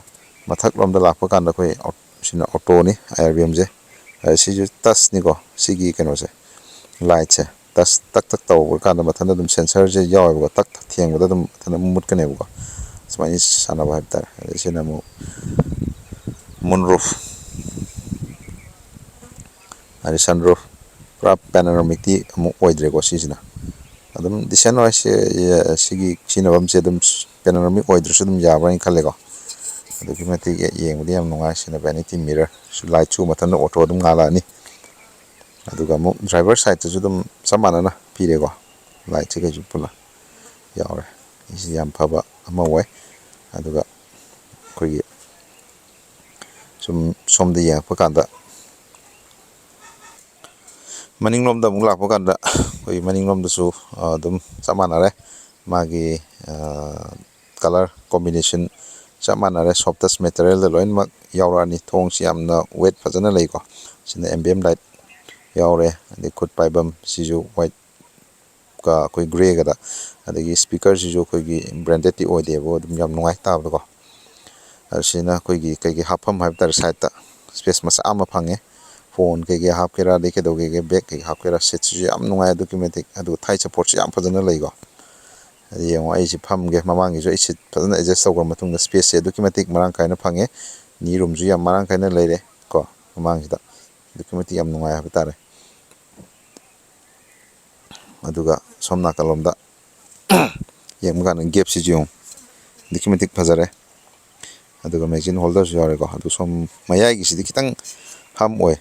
ꯃꯊꯛꯂꯣꯝꯗ ꯂꯥꯛꯄ ꯀꯥꯟꯗ ꯑꯩꯈꯣꯏ ꯑꯣ-, ꯁꯤꯅ autoꯅꯤ, IRVMꯁꯦ꯫ ꯑꯗ ꯁꯤꯁꯨ touchꯅꯤꯀꯣ, ꯁꯤꯒꯤ ꯀꯩꯅꯣꯁꯦ, lightꯁꯦ꯫ Touch ꯇꯛ ꯇꯛ ꯇꯧꯕ ꯀꯥꯟꯗ ꯃꯊꯟꯇ ꯑꯗꯨꯝ sensorꯁꯦ ꯌꯥꯎꯋꯦꯕꯀꯣ, ꯇꯛ ꯊꯦꯡꯕꯗ ꯑꯗꯨꯝ ꯃꯊꯟꯇ ꯃꯨꯠꯀꯅꯦꯕꯀꯣ꯫ ꯁꯨꯃꯥꯏꯅ ꯁꯥꯟꯅꯕ ꯍꯥꯏꯕ ꯇꯥꯔꯦ꯫ ꯑꯗꯩ ꯁꯤꯅ ꯑꯃꯨꯛ moonroof, ꯑꯗꯩ sunroof, ꯄꯨꯔꯥ panoramic ꯑꯃꯨꯛ ꯑꯣꯏꯗ꯭ꯔꯦꯀꯣ ꯁꯤꯁꯤꯅ꯫ ꯑꯗꯨꯝ decent ꯑꯣꯏ꯫ ꯁꯤ, ꯁꯤꯒꯤ ꯁꯤꯖꯤꯟꯅꯐꯝꯁꯦ ꯑꯗꯨꯝ panoramic ꯑꯣꯏꯗ꯭ꯔꯁꯨ ꯑꯗꯨꯝ ꯌꯥꯕ꯭ꯔꯥ ꯍꯥꯏꯅ ꯈꯜꯂꯦꯀꯣ꯫ ꯑꯗꯨꯛꯀꯤ ꯃꯇꯤꯛ ꯌꯦꯡꯕꯗ ꯌꯥꯝ ꯅꯨꯡꯉꯥꯏ꯫ ꯁꯤꯅ vanity mirror, ꯁꯤ lightꯁꯨ ꯃꯊꯟꯇ auto ꯑꯗꯨꯝ ꯉꯥꯜꯂꯛꯑꯅꯤ꯫ ꯑꯗꯨꯒ ꯑꯃꯨꯛ driver sideꯇꯁꯨ ꯑꯗꯨꯝ ꯆꯞ ꯃꯥꯟꯅꯅ ꯄꯤꯔꯦꯀꯣ꯫ Lightꯁꯦ ꯀꯩꯁꯨ ꯄꯨꯂꯞ ꯌꯥꯎꯔꯦ꯫ ꯁꯤ ꯌꯥꯝ ꯐꯕ ꯑꯃ ꯑꯣꯏ꯫ ꯑꯗꯨꯒ ꯑꯩꯈꯣꯏꯒꯤ ꯁꯨꯝ ꯁꯣꯝꯗ ꯌꯦꯡꯉꯛꯄ ꯀꯥꯟꯗ, ꯃꯅꯤꯡꯂꯣꯝꯗ ꯑꯃꯨꯛ ꯂꯥꯛꯄ ꯀꯥꯟꯗ ꯑꯩꯈꯣꯏ ꯃꯅꯤꯡꯂꯣꯝꯗꯁꯨ, ꯑ, ꯑꯗꯨꯝ ꯆꯞ ꯃꯥꯟꯅꯔꯦ꯫ ꯃꯥꯒꯤ, ꯑ, colour combination ꯆꯞ ꯃꯥꯟꯅꯔꯦ꯫ Soft touch materialꯗ ꯂꯣꯏꯅꯃꯛ ꯌꯥꯎꯔꯛꯑꯅꯤ꯫ ꯊꯣꯡꯁꯤ ꯌꯥꯝꯅ weight ꯐꯖꯅ ꯂꯩꯀꯣ꯫ ꯁꯤꯅ ambient light ꯌꯥꯎꯔꯦ꯫ ꯑꯗꯩ ꯈꯨꯠ ꯄꯥꯏꯐꯝ ꯁꯤꯁꯨ white ꯀ ꯑꯩꯈꯣꯏ greyꯒꯗ꯫ ꯑꯗꯒꯤ speakerꯁꯤꯁꯨ ꯑꯩꯈꯣꯏꯒꯤ brandedꯇꯤ ꯑꯣꯏꯗꯦꯕꯨ ꯑꯗꯨꯝ ꯌꯥꯝ ꯅꯨꯡꯉꯥꯏ ꯇꯥꯕꯗꯀꯣ꯫ ꯑꯁꯤꯅ ꯑꯩꯈꯣꯏꯒꯤ ꯀꯩꯀꯩ ꯍꯥꯞꯐꯝ ꯍꯥꯏꯕ ꯇꯥꯔꯦ, sideꯇ space ꯃꯆꯥ ꯑꯃ ꯐꯪꯉꯦ꯫ Phone ꯀꯩꯀꯩ ꯍꯥꯞꯀꯦꯔꯥ, ꯑꯗꯩ ꯀꯩꯗꯧꯒꯦꯒꯦ, bag ꯀꯩꯀꯩ ꯍꯥꯞꯀꯦꯔꯥ, seatꯁꯤꯁꯨ ꯌꯥꯝ ꯅꯨꯡꯉꯥꯏ ꯑꯗꯨꯛꯀꯤ ꯃꯇꯤꯛ꯫ ꯑꯗꯨꯒ thigh supportꯁꯨ ꯌꯥꯝ ꯐꯖꯅ ꯂꯩꯀꯣ꯫ ꯑꯗꯨ ꯌꯦꯡꯉꯣ, ꯑꯩꯁꯤ ꯐꯝꯒꯦ, ꯃꯃꯥꯡꯒꯤꯁꯨ ꯑꯩ seat ꯐꯖꯅ adjust ꯇꯧꯈ꯭ꯔ ꯃꯇꯨꯡꯗ spaceꯁꯦ ꯑꯗꯨꯛꯀꯤ ꯃꯇꯤꯛ ꯃꯔꯥꯡ ꯀꯥꯏꯅ ꯐꯪꯉꯦ꯫ Knee roomꯁꯨ ꯌꯥꯝ ꯃꯔꯥꯡ ꯀꯥꯏꯅ ꯂꯩꯔꯦ ꯀꯣ꯫ ꯃꯃꯥꯡꯁꯤꯗ ꯑꯗꯨꯛꯀꯤ ꯃꯇꯤꯛ ꯌꯥꯝ ꯅꯨꯡꯉꯥꯏ ꯍꯥꯏꯕ ꯇꯥꯔꯦ꯫ ꯑꯗꯨꯒ ꯁꯣꯝ ꯅꯥꯀꯜꯂꯣꯝꯗ ꯌꯦꯡꯕ ꯀꯥꯟꯗ gapꯁꯤꯁꯨ ꯌꯦꯡꯉꯨ, ꯑꯗꯨꯛꯀꯤ ꯃꯇꯤꯛ ꯐꯖꯔꯦ꯫ ꯑꯗꯨꯒ magazine holderꯁꯨ ꯌꯥꯎꯔꯦꯀꯣ꯫ ꯑꯗꯨ ꯁꯣꯝ ꯃꯌꯥꯏꯒꯤꯁꯤꯗꯤ ꯈꯤꯇꯪ hump ꯑꯣꯏ꯫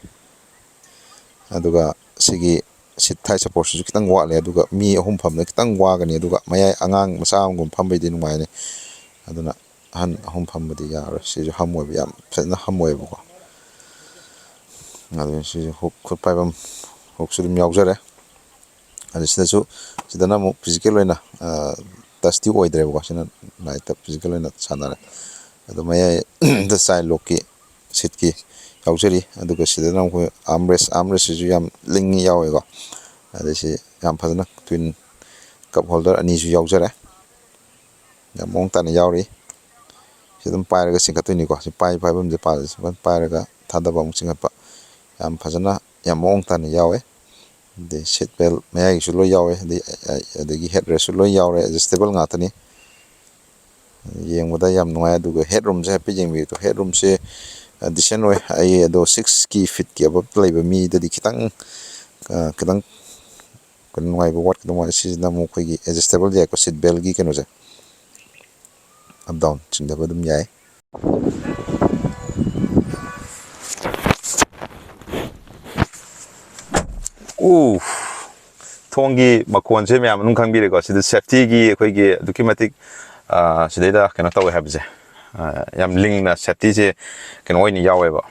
ꯑꯗꯨꯒ ꯁꯤꯒꯤ seat thigh supportꯁꯤꯁꯨ ꯈꯤꯇꯪ ꯋꯥꯠꯂꯦ꯫ ꯑꯗꯨꯒ ꯃꯤ ꯑꯍꯨꯝ ꯐꯝꯕꯗ ꯈꯤꯇꯪ ꯋꯥꯒꯅꯤ꯫ ꯑꯗꯨꯒ ꯃꯌꯥꯏ ꯑꯉꯥꯡ ꯃꯆꯥ ꯑꯃꯒꯨꯝ ꯐꯝꯕꯩꯗꯤ ꯅꯨꯡꯉꯥꯏꯅꯤ꯫ ꯑꯗꯨꯅ ꯑꯍꯟ ꯑꯍꯨꯝ ꯐꯝꯕꯗꯤ ꯌꯥꯔꯣꯏ꯫ ꯁꯤꯁꯨ ꯍꯝ ꯑꯣꯏꯕ, ꯌꯥꯝ ꯐꯖꯅ ꯍꯝ ꯑꯣꯏꯌꯦꯕꯀꯣ꯫ ꯑꯗꯨ ꯁꯤꯁꯨ ꯍꯨꯛ, ꯈꯨꯠ ꯄꯥꯏꯐꯝ ꯍꯨꯛꯁꯨ ꯑꯗꯨꯝ ꯌꯥꯎꯖꯔꯦ꯫ ꯑꯗꯨ ꯁꯤꯗꯁꯨ, ꯁꯤꯗꯅ ꯑꯃꯨꯛ ꯐꯤꯖꯤꯀꯦꯜ ꯑꯣꯏꯅ, ꯑ, ꯇꯁꯇꯤ ꯑꯣꯏꯗ꯭ꯔꯦꯕꯀꯣ꯫ ꯁꯤꯅ ꯂꯥꯏꯠꯇ ꯐꯤꯖꯤꯀꯦꯜ ꯑꯣꯏꯅ ꯁꯥꯟꯅꯔꯦ꯫ ꯑꯗꯨ ꯃꯌꯥꯏꯗ ꯆꯥꯏꯜ ꯂꯣꯛꯀꯤ ꯁꯤꯠꯀꯤ ꯌꯥꯎꯖꯔꯤ꯫ ꯑꯗꯨꯒ ꯁꯤꯗꯅ ꯑꯩꯈꯣꯏ ꯑꯥꯝ ꯔꯦꯁ, ꯑꯥꯝ ꯔꯦꯁꯁꯤꯁꯨ ꯌꯥꯝ ꯂꯤꯡꯉꯤ ꯌꯥꯎꯋꯦꯀꯣ꯫ ꯑꯗꯩ ꯁꯤ ꯌꯥꯝ ꯐꯖꯅ ꯇ꯭ꯋꯤꯟ ꯀꯞ ꯍꯣꯜꯗꯔ ꯑꯅꯤꯁꯨ ꯌꯥꯎꯖꯔꯦ꯫ ꯌꯥꯝ ꯃꯑꯣꯡ ꯇꯥꯅ ꯌꯥꯎꯔꯤ꯫ ꯁꯤ ꯑꯗꯨꯝ ꯄꯥꯏꯔꯒ ꯆꯤꯡꯈꯠꯇꯣꯏꯅꯤꯀꯣ꯫ ꯁꯤ ꯄꯥꯏ-, ꯄꯥꯏꯐꯝꯁꯦ ꯄꯥꯜꯂꯦ꯫ ꯁꯨꯃꯥꯏꯅ ꯄꯥꯏꯔꯒ ꯊꯥꯗꯕ ꯑꯃꯨꯛ ꯆꯤꯡꯈꯠꯄ꯫ ꯌꯥꯝ ꯐꯖꯅ, ꯌꯥꯝ ꯃꯑꯣꯡ ꯇꯥꯅ ꯌꯥꯎꯋꯦ꯫ ꯑꯗꯩ ꯁꯤꯠ ꯕꯦꯜ ꯃꯌꯥꯏꯒꯤꯁꯨ ꯂꯣꯏ ꯌꯥꯎꯋꯦ꯫ ꯑꯗꯩ, ꯑꯗꯒꯤ ꯍꯦꯠ ꯔꯦꯁꯁꯨ ꯂꯣꯏ ꯌꯥꯎꯔꯦ꯫ ꯑꯦꯗꯖꯁꯇꯦꯕꯜ ꯉꯥꯛꯇꯅꯤ꯫ ꯌꯦꯡꯕꯗ ꯌꯥꯝ ꯅꯨꯡꯉꯥꯏ꯫ ꯑꯗꯨꯒ ꯍꯦꯠ ꯔꯨꯝꯁꯦ ꯍꯥꯏꯐꯦꯠ ꯌꯦꯡꯕꯤꯌꯨ꯫ ꯍꯦꯠ ꯔꯨꯝꯁꯦ, ꯑ, ꯗꯤꯁꯦꯟ ꯑꯣꯏ꯫ ꯑꯩ ꯑꯗꯣ ꯁꯤꯛꯁꯀꯤ ꯐꯤꯠꯀꯤ ꯑꯕꯞꯇ ꯂꯩꯕ ꯃꯤꯗꯗꯤ ꯈꯤꯇꯪ, ꯑ, ꯈꯤꯇꯪ ꯀꯩꯅꯣ ꯅꯨꯡꯉꯥꯏꯕ ꯋꯥꯠꯀꯗꯧ ꯃꯥꯜꯂꯦ꯫ ꯁꯤꯁꯤꯅ ꯑꯃꯨꯛ ꯑꯩꯈꯣꯏꯒꯤ ꯑꯦꯗꯖꯁꯇꯦꯕꯜ ꯌꯥꯏꯀꯣ, ꯁꯤꯠ ꯕꯦꯜꯒꯤ ꯀꯩꯅꯣꯁꯦ꯫ ꯑꯞ ꯗꯥꯎꯟ ꯆꯤꯡꯊꯕ ꯑꯗꯨꯝ ꯌꯥꯏ꯫ ꯎ, ꯊꯣꯡꯒꯤ ꯃꯈꯣꯟꯁꯦ ꯃꯌꯥꯝ ꯑꯗꯨꯝ ꯈꯪꯕꯤꯔꯦꯀꯣ꯫ ꯁꯤꯗ ꯁꯦꯐꯇꯤꯒꯤ ꯑꯩꯈꯣꯏꯒꯤ ꯑꯗꯨꯛꯀꯤ ꯃꯇꯤꯛ, ꯑ, ꯁꯤꯗꯩꯗ ꯀꯩꯅꯣ ꯇꯧꯋꯦ ꯍꯥꯏꯕꯁꯦ, ꯑ, ꯌꯥꯝ ꯂꯤꯡꯅ ꯁꯦꯐꯇꯤꯁꯦ ꯀꯩꯅꯣ ꯑꯣꯏꯅ ꯌꯥꯎꯋꯦꯕ꯫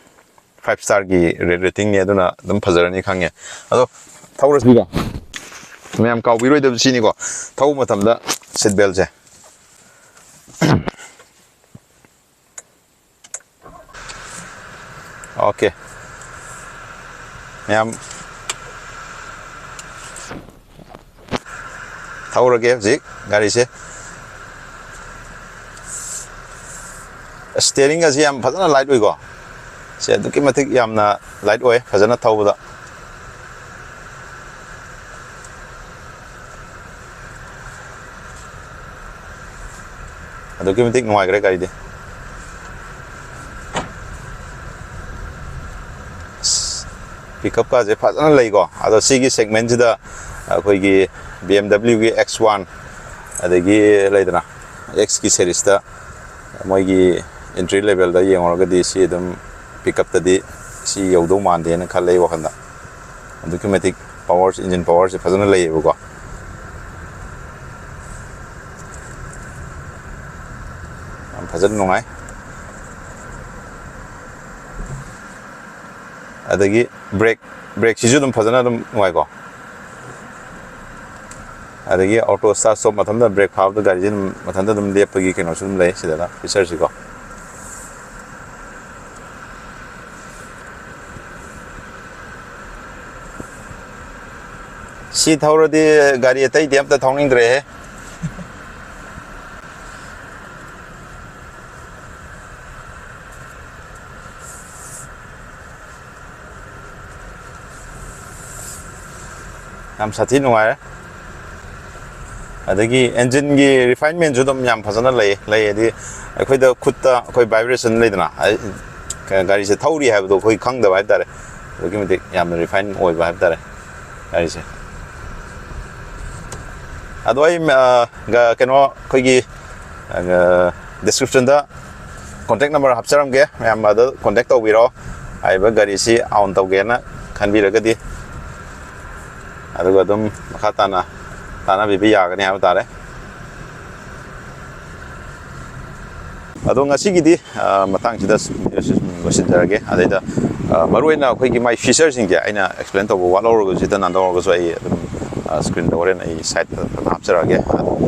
ꯐꯥꯏꯚ ꯁ꯭ꯇꯥꯔꯒꯤ ꯔꯦꯠ ꯔꯦꯇꯤꯡꯅꯤ, ꯑꯗꯨꯅ ꯑꯗꯨꯝ ꯐꯖꯔꯅꯤ ꯈꯪꯉꯦ꯫ ꯑꯗꯣ ꯊꯧꯔꯁꯤꯀꯣ, ꯃꯌꯥꯝ ꯀꯥꯎꯕꯤꯔꯣꯏꯗꯕ ꯁꯤꯅꯤꯀꯣ, ꯊꯧꯕ ꯃꯇꯝꯗ ꯁꯤꯠ ꯕꯦꯜꯁꯦ꯫ ꯑꯣꯀꯦ꯫ ꯃꯌꯥꯝ ꯊꯧꯔꯒꯦ ꯍꯧꯖꯤꯛ ꯒꯥꯔꯤꯁꯦ꯫ ꯁ꯭ꯇꯤꯌꯔꯤꯡ ꯑꯁꯤ ꯌꯥꯝ ꯐꯖꯅ ꯂꯥꯏꯠ ꯑꯣꯏꯀꯣ꯫ ꯁꯦ ꯑꯗꯨꯛꯀꯤ ꯃꯇꯤꯛ ꯌꯥꯝꯅ ꯂꯥꯏꯠ ꯑꯣꯏ ꯐꯖꯅ ꯊꯧꯕꯗ꯫ ꯑꯗꯨꯛꯀꯤ ꯃꯇꯤꯛ ꯅꯨꯡꯉꯥꯏꯈ꯭ꯔꯦ ꯒꯥꯔꯤꯗꯤ꯫ ꯄꯤꯛꯀꯞꯀꯥꯁꯦ ꯐꯖꯅ ꯂꯩꯀꯣ꯫ ꯑꯗꯣ ꯁꯤꯒꯤ ꯁꯦꯒꯃꯦꯟꯁꯤꯗ ꯑꯩꯈꯣꯏꯒꯤ ꯕꯤ ꯑꯦꯝ ꯗꯕ꯭ꯂꯤꯎꯒꯤ ꯑꯦꯛꯁ ꯋꯥꯟ, ꯑꯗꯒꯤ ꯂꯩꯗꯅ ꯑꯦꯛꯁꯀꯤ ꯁꯦꯔꯤꯁꯇ ꯃꯣꯏꯒꯤ ꯑꯦꯟꯇ꯭ꯔꯤ ꯂꯦꯚꯦꯜꯗ ꯌꯦꯡꯉꯨꯔꯒꯗꯤ ꯁꯤ ꯑꯗꯨꯝ ꯄꯤꯛꯀꯞꯇꯗꯤ ꯁꯤ ꯌꯧꯗꯧ ꯃꯥꯟꯗꯦꯅ ꯈꯜꯂꯦ ꯑꯩ ꯋꯥꯈꯜꯗ꯫ ꯑꯗꯨꯛꯀꯤ ꯃꯇꯤꯛ ꯄꯋꯥꯔꯁꯦ, ꯏꯟꯖꯤꯟ ꯄꯋꯥꯔꯁꯦ ꯐꯖꯅ ꯂꯩꯌꯦꯕꯀꯣ꯫ ꯌꯥꯝ ꯐꯖꯅ ꯅꯨꯡꯉꯥꯏ꯫ ꯑꯗꯒꯤ ꯕ꯭ꯔꯦꯛ ꯕ꯭ꯔꯦꯛꯁꯤꯁꯨ ꯑꯗꯨꯝ ꯐꯖꯅ ꯑꯗꯨꯝ ꯅꯨꯡꯉꯥꯏꯀꯣ꯫ ꯑꯗꯒꯤ ꯑꯣꯇꯣ ꯁ꯭ꯇꯥꯔꯠ ꯁ꯭ꯇꯣꯞ ꯃꯊꯟꯇ ꯕ꯭ꯔꯦꯛ ꯐꯥꯕꯗ ꯒꯥꯔꯤꯁꯦ ꯑꯗꯨꯝ ꯃꯊꯟꯇ ꯑꯗꯨꯝ ꯂꯦꯞꯄꯒꯤ ꯀꯩꯅꯣꯁꯨ ꯑꯗꯨꯝ ꯂꯩ ꯁꯤꯗꯅ ꯐꯤꯆꯔꯁꯤꯀꯣ꯫ ꯁꯤ ꯊꯧꯔꯗꯤ ꯒꯥꯔꯤ ꯑꯇꯩꯗꯤ ꯑꯝꯇ ꯊꯧꯅꯤꯡꯗ꯭ꯔꯦꯍꯦ꯫ ꯌꯥꯝ ꯁꯥꯊꯤ ꯅꯨꯡꯉꯥꯏꯔꯦ꯫ ꯑꯗꯒꯤ ꯑꯦꯟꯖꯤꯟꯒꯤ ꯔꯤꯐꯥꯏꯟꯃꯦꯟꯁꯨ ꯑꯗꯨꯝ ꯌꯥꯝ ꯐꯖꯅ ꯂꯩ ꯂꯩ ꯍꯥꯏꯗꯤ ꯑꯩꯈꯣꯏꯗ ꯈꯨꯠꯇ ꯑꯩꯈꯣꯏ ꯚꯥꯏꯕ꯭ꯔꯦꯁꯟ ꯂꯩꯗꯅ, ꯒꯥꯔꯤꯁꯦ ꯊꯧꯔꯤ ꯍꯥꯏꯕꯗꯣ ꯑꯩꯈꯣꯏ ꯈꯪꯗꯕ ꯍꯥꯏꯕ ꯇꯥꯔꯦ꯫ ꯑꯗꯨꯛꯀꯤ ꯃꯇꯤꯛ ꯌꯥꯝꯅ ꯔꯤꯐꯥꯏꯟ ꯑꯣꯏꯕ ꯍꯥꯏꯕ ꯇꯥꯔꯦ ꯒꯥꯔꯤꯁꯦ꯫ ꯑꯗꯣ ꯑꯩ ꯀꯩꯅꯣ ꯑꯩꯈꯣꯏꯒꯤ ꯗꯤꯁꯀ꯭ꯔꯤꯞꯁꯟꯗ ꯀꯣꯟꯇꯦꯛ ꯅꯝꯕꯔ ꯍꯥꯞꯆꯔꯝꯒꯦ, ꯃꯌꯥꯝ ꯑꯗ ꯀꯣꯟꯇꯦꯛ ꯇꯧꯕꯤꯔꯣ꯫ ꯍꯥꯏꯔꯤꯕ ꯒꯥꯔꯤꯁꯤ ꯑꯥꯎꯟ ꯇꯧꯒꯦꯅ ꯈꯟꯕꯤꯔꯒꯗꯤ, ꯑꯗꯨꯒ ꯑꯗꯨꯝ ꯃꯈꯥ ꯇꯥꯅ ꯇꯥꯟꯅꯕꯤꯕ ꯌꯥꯒꯅꯤ ꯍꯥꯏꯕ ꯇꯥꯔꯦ꯫ ꯑꯗꯣ ꯉꯁꯤꯒꯤꯗꯤ ꯃꯇꯥꯡꯁꯤꯗ ꯂꯣꯏꯁꯤꯟꯖꯔꯒꯦ꯫ ꯑꯗꯩꯗ ꯃꯔꯨꯑꯣꯏꯅ ꯑꯩꯈꯣꯏꯒꯤ ꯃꯥꯏ ꯐꯤꯆꯔꯁꯤꯡꯁꯦ ꯑꯩꯅ ꯑꯦꯛꯁꯄ꯭ꯂꯦꯟ ꯇꯧꯕ ꯋꯥꯠꯍꯧꯔꯒꯁꯨ ꯍꯦꯛꯇ ꯅꯥꯟꯊꯣꯛꯍꯧꯔꯒꯁꯨ ꯑꯩ ꯑꯗꯨꯝ ꯁ꯭ꯀ꯭ꯔꯤꯟꯗ ꯍꯣꯔꯦꯟ ꯑꯩ ꯁꯥꯏꯠꯇ ꯐꯖꯅ ꯍꯥꯞꯆꯔꯛꯑꯒꯦ꯫ ꯑꯗꯨꯝ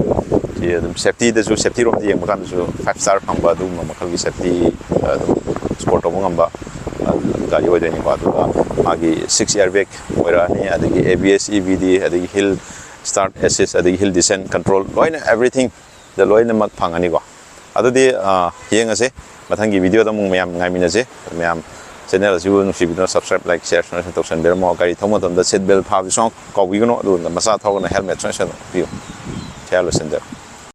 ꯁꯤ ꯑꯗꯨꯝ ꯁꯦꯐꯇꯤꯗꯁꯨ, ꯁꯦꯐꯇꯤꯔꯣꯝꯗ ꯌꯦꯡꯕ ꯀꯥꯟꯗꯁꯨ ꯐꯥꯏꯚ ꯁ꯭ꯇꯥꯔ ꯐꯪꯕ ꯑꯗꯨꯒꯨꯝꯕ ꯃꯈꯜꯒꯤ ꯁꯦꯐꯇꯤ ꯑꯗꯨꯝ ꯁ꯭ꯀꯣꯔ ꯇꯧꯕ ꯉꯝꯕ ꯒꯥꯔꯤ ꯑꯣꯏꯗꯣꯏꯅꯤꯀꯣ꯫ ꯑꯗꯨꯒ ꯃꯥꯒꯤ ꯁꯤꯛꯁ ꯑꯦꯌꯔ ꯕꯦꯒ ꯑꯣꯏꯔꯛꯑꯅꯤ, ꯑꯗꯒꯤ A B S, E B ꯗꯤ, ꯑꯗꯒꯤ ꯍꯤꯜ ꯁ꯭ꯇꯥꯔꯠ ꯑꯦꯁꯤꯁ, ꯑꯗꯒꯤ ꯍꯤꯜ ꯗꯤꯁꯦꯟ ꯀꯟꯇ꯭ꯔꯣꯜ, ꯂꯣꯏꯅ ꯑꯦꯕ꯭ꯔꯤꯊꯤꯡꯗ ꯂꯣꯏꯅꯃꯛ ꯐꯪꯉꯅꯤꯀꯣ꯫ ꯑꯗꯨꯗꯤ ꯌꯦꯡꯉꯁꯦ ꯃꯊꯪꯒꯤ ꯚꯤꯗꯤꯑꯣꯗ ꯑꯃꯨꯛ ꯃꯌꯥꯝ ꯉꯥꯏꯃꯤꯟꯅꯁꯦ꯫ ꯃꯌꯥꯝ ꯆꯦꯅꯦꯜ ꯑꯁꯤꯕꯨ ꯅꯨꯡꯁꯤꯕꯤꯗꯨꯅ ꯁꯕꯁꯀ꯭ꯔꯥꯏꯕ, ꯂꯥꯏꯛ, ꯁꯤꯌꯔ ꯁꯨꯃꯥꯏꯅ ꯇꯧꯁꯟꯕꯤꯔꯝꯃꯣ꯫ ꯒꯥꯔꯤ ꯊꯧꯕ ꯃꯇꯝꯗ ꯁꯤꯠ ꯕꯦꯜ ꯐꯥꯕꯁꯨ ꯀꯥꯎꯕꯤꯒꯅꯨ꯫ ꯑꯗꯨꯒ ꯃꯆꯥ ꯊꯧꯔꯒꯅ ꯍꯦꯜꯃꯦꯠ ꯁꯨꯃꯥꯏꯅ ꯁꯨꯃꯥꯏꯅ ꯎꯞꯄꯤꯌꯨ꯫ ꯁꯤ ꯍꯥꯏꯔ ꯂꯣꯏꯁꯤꯟꯖꯔꯦ꯫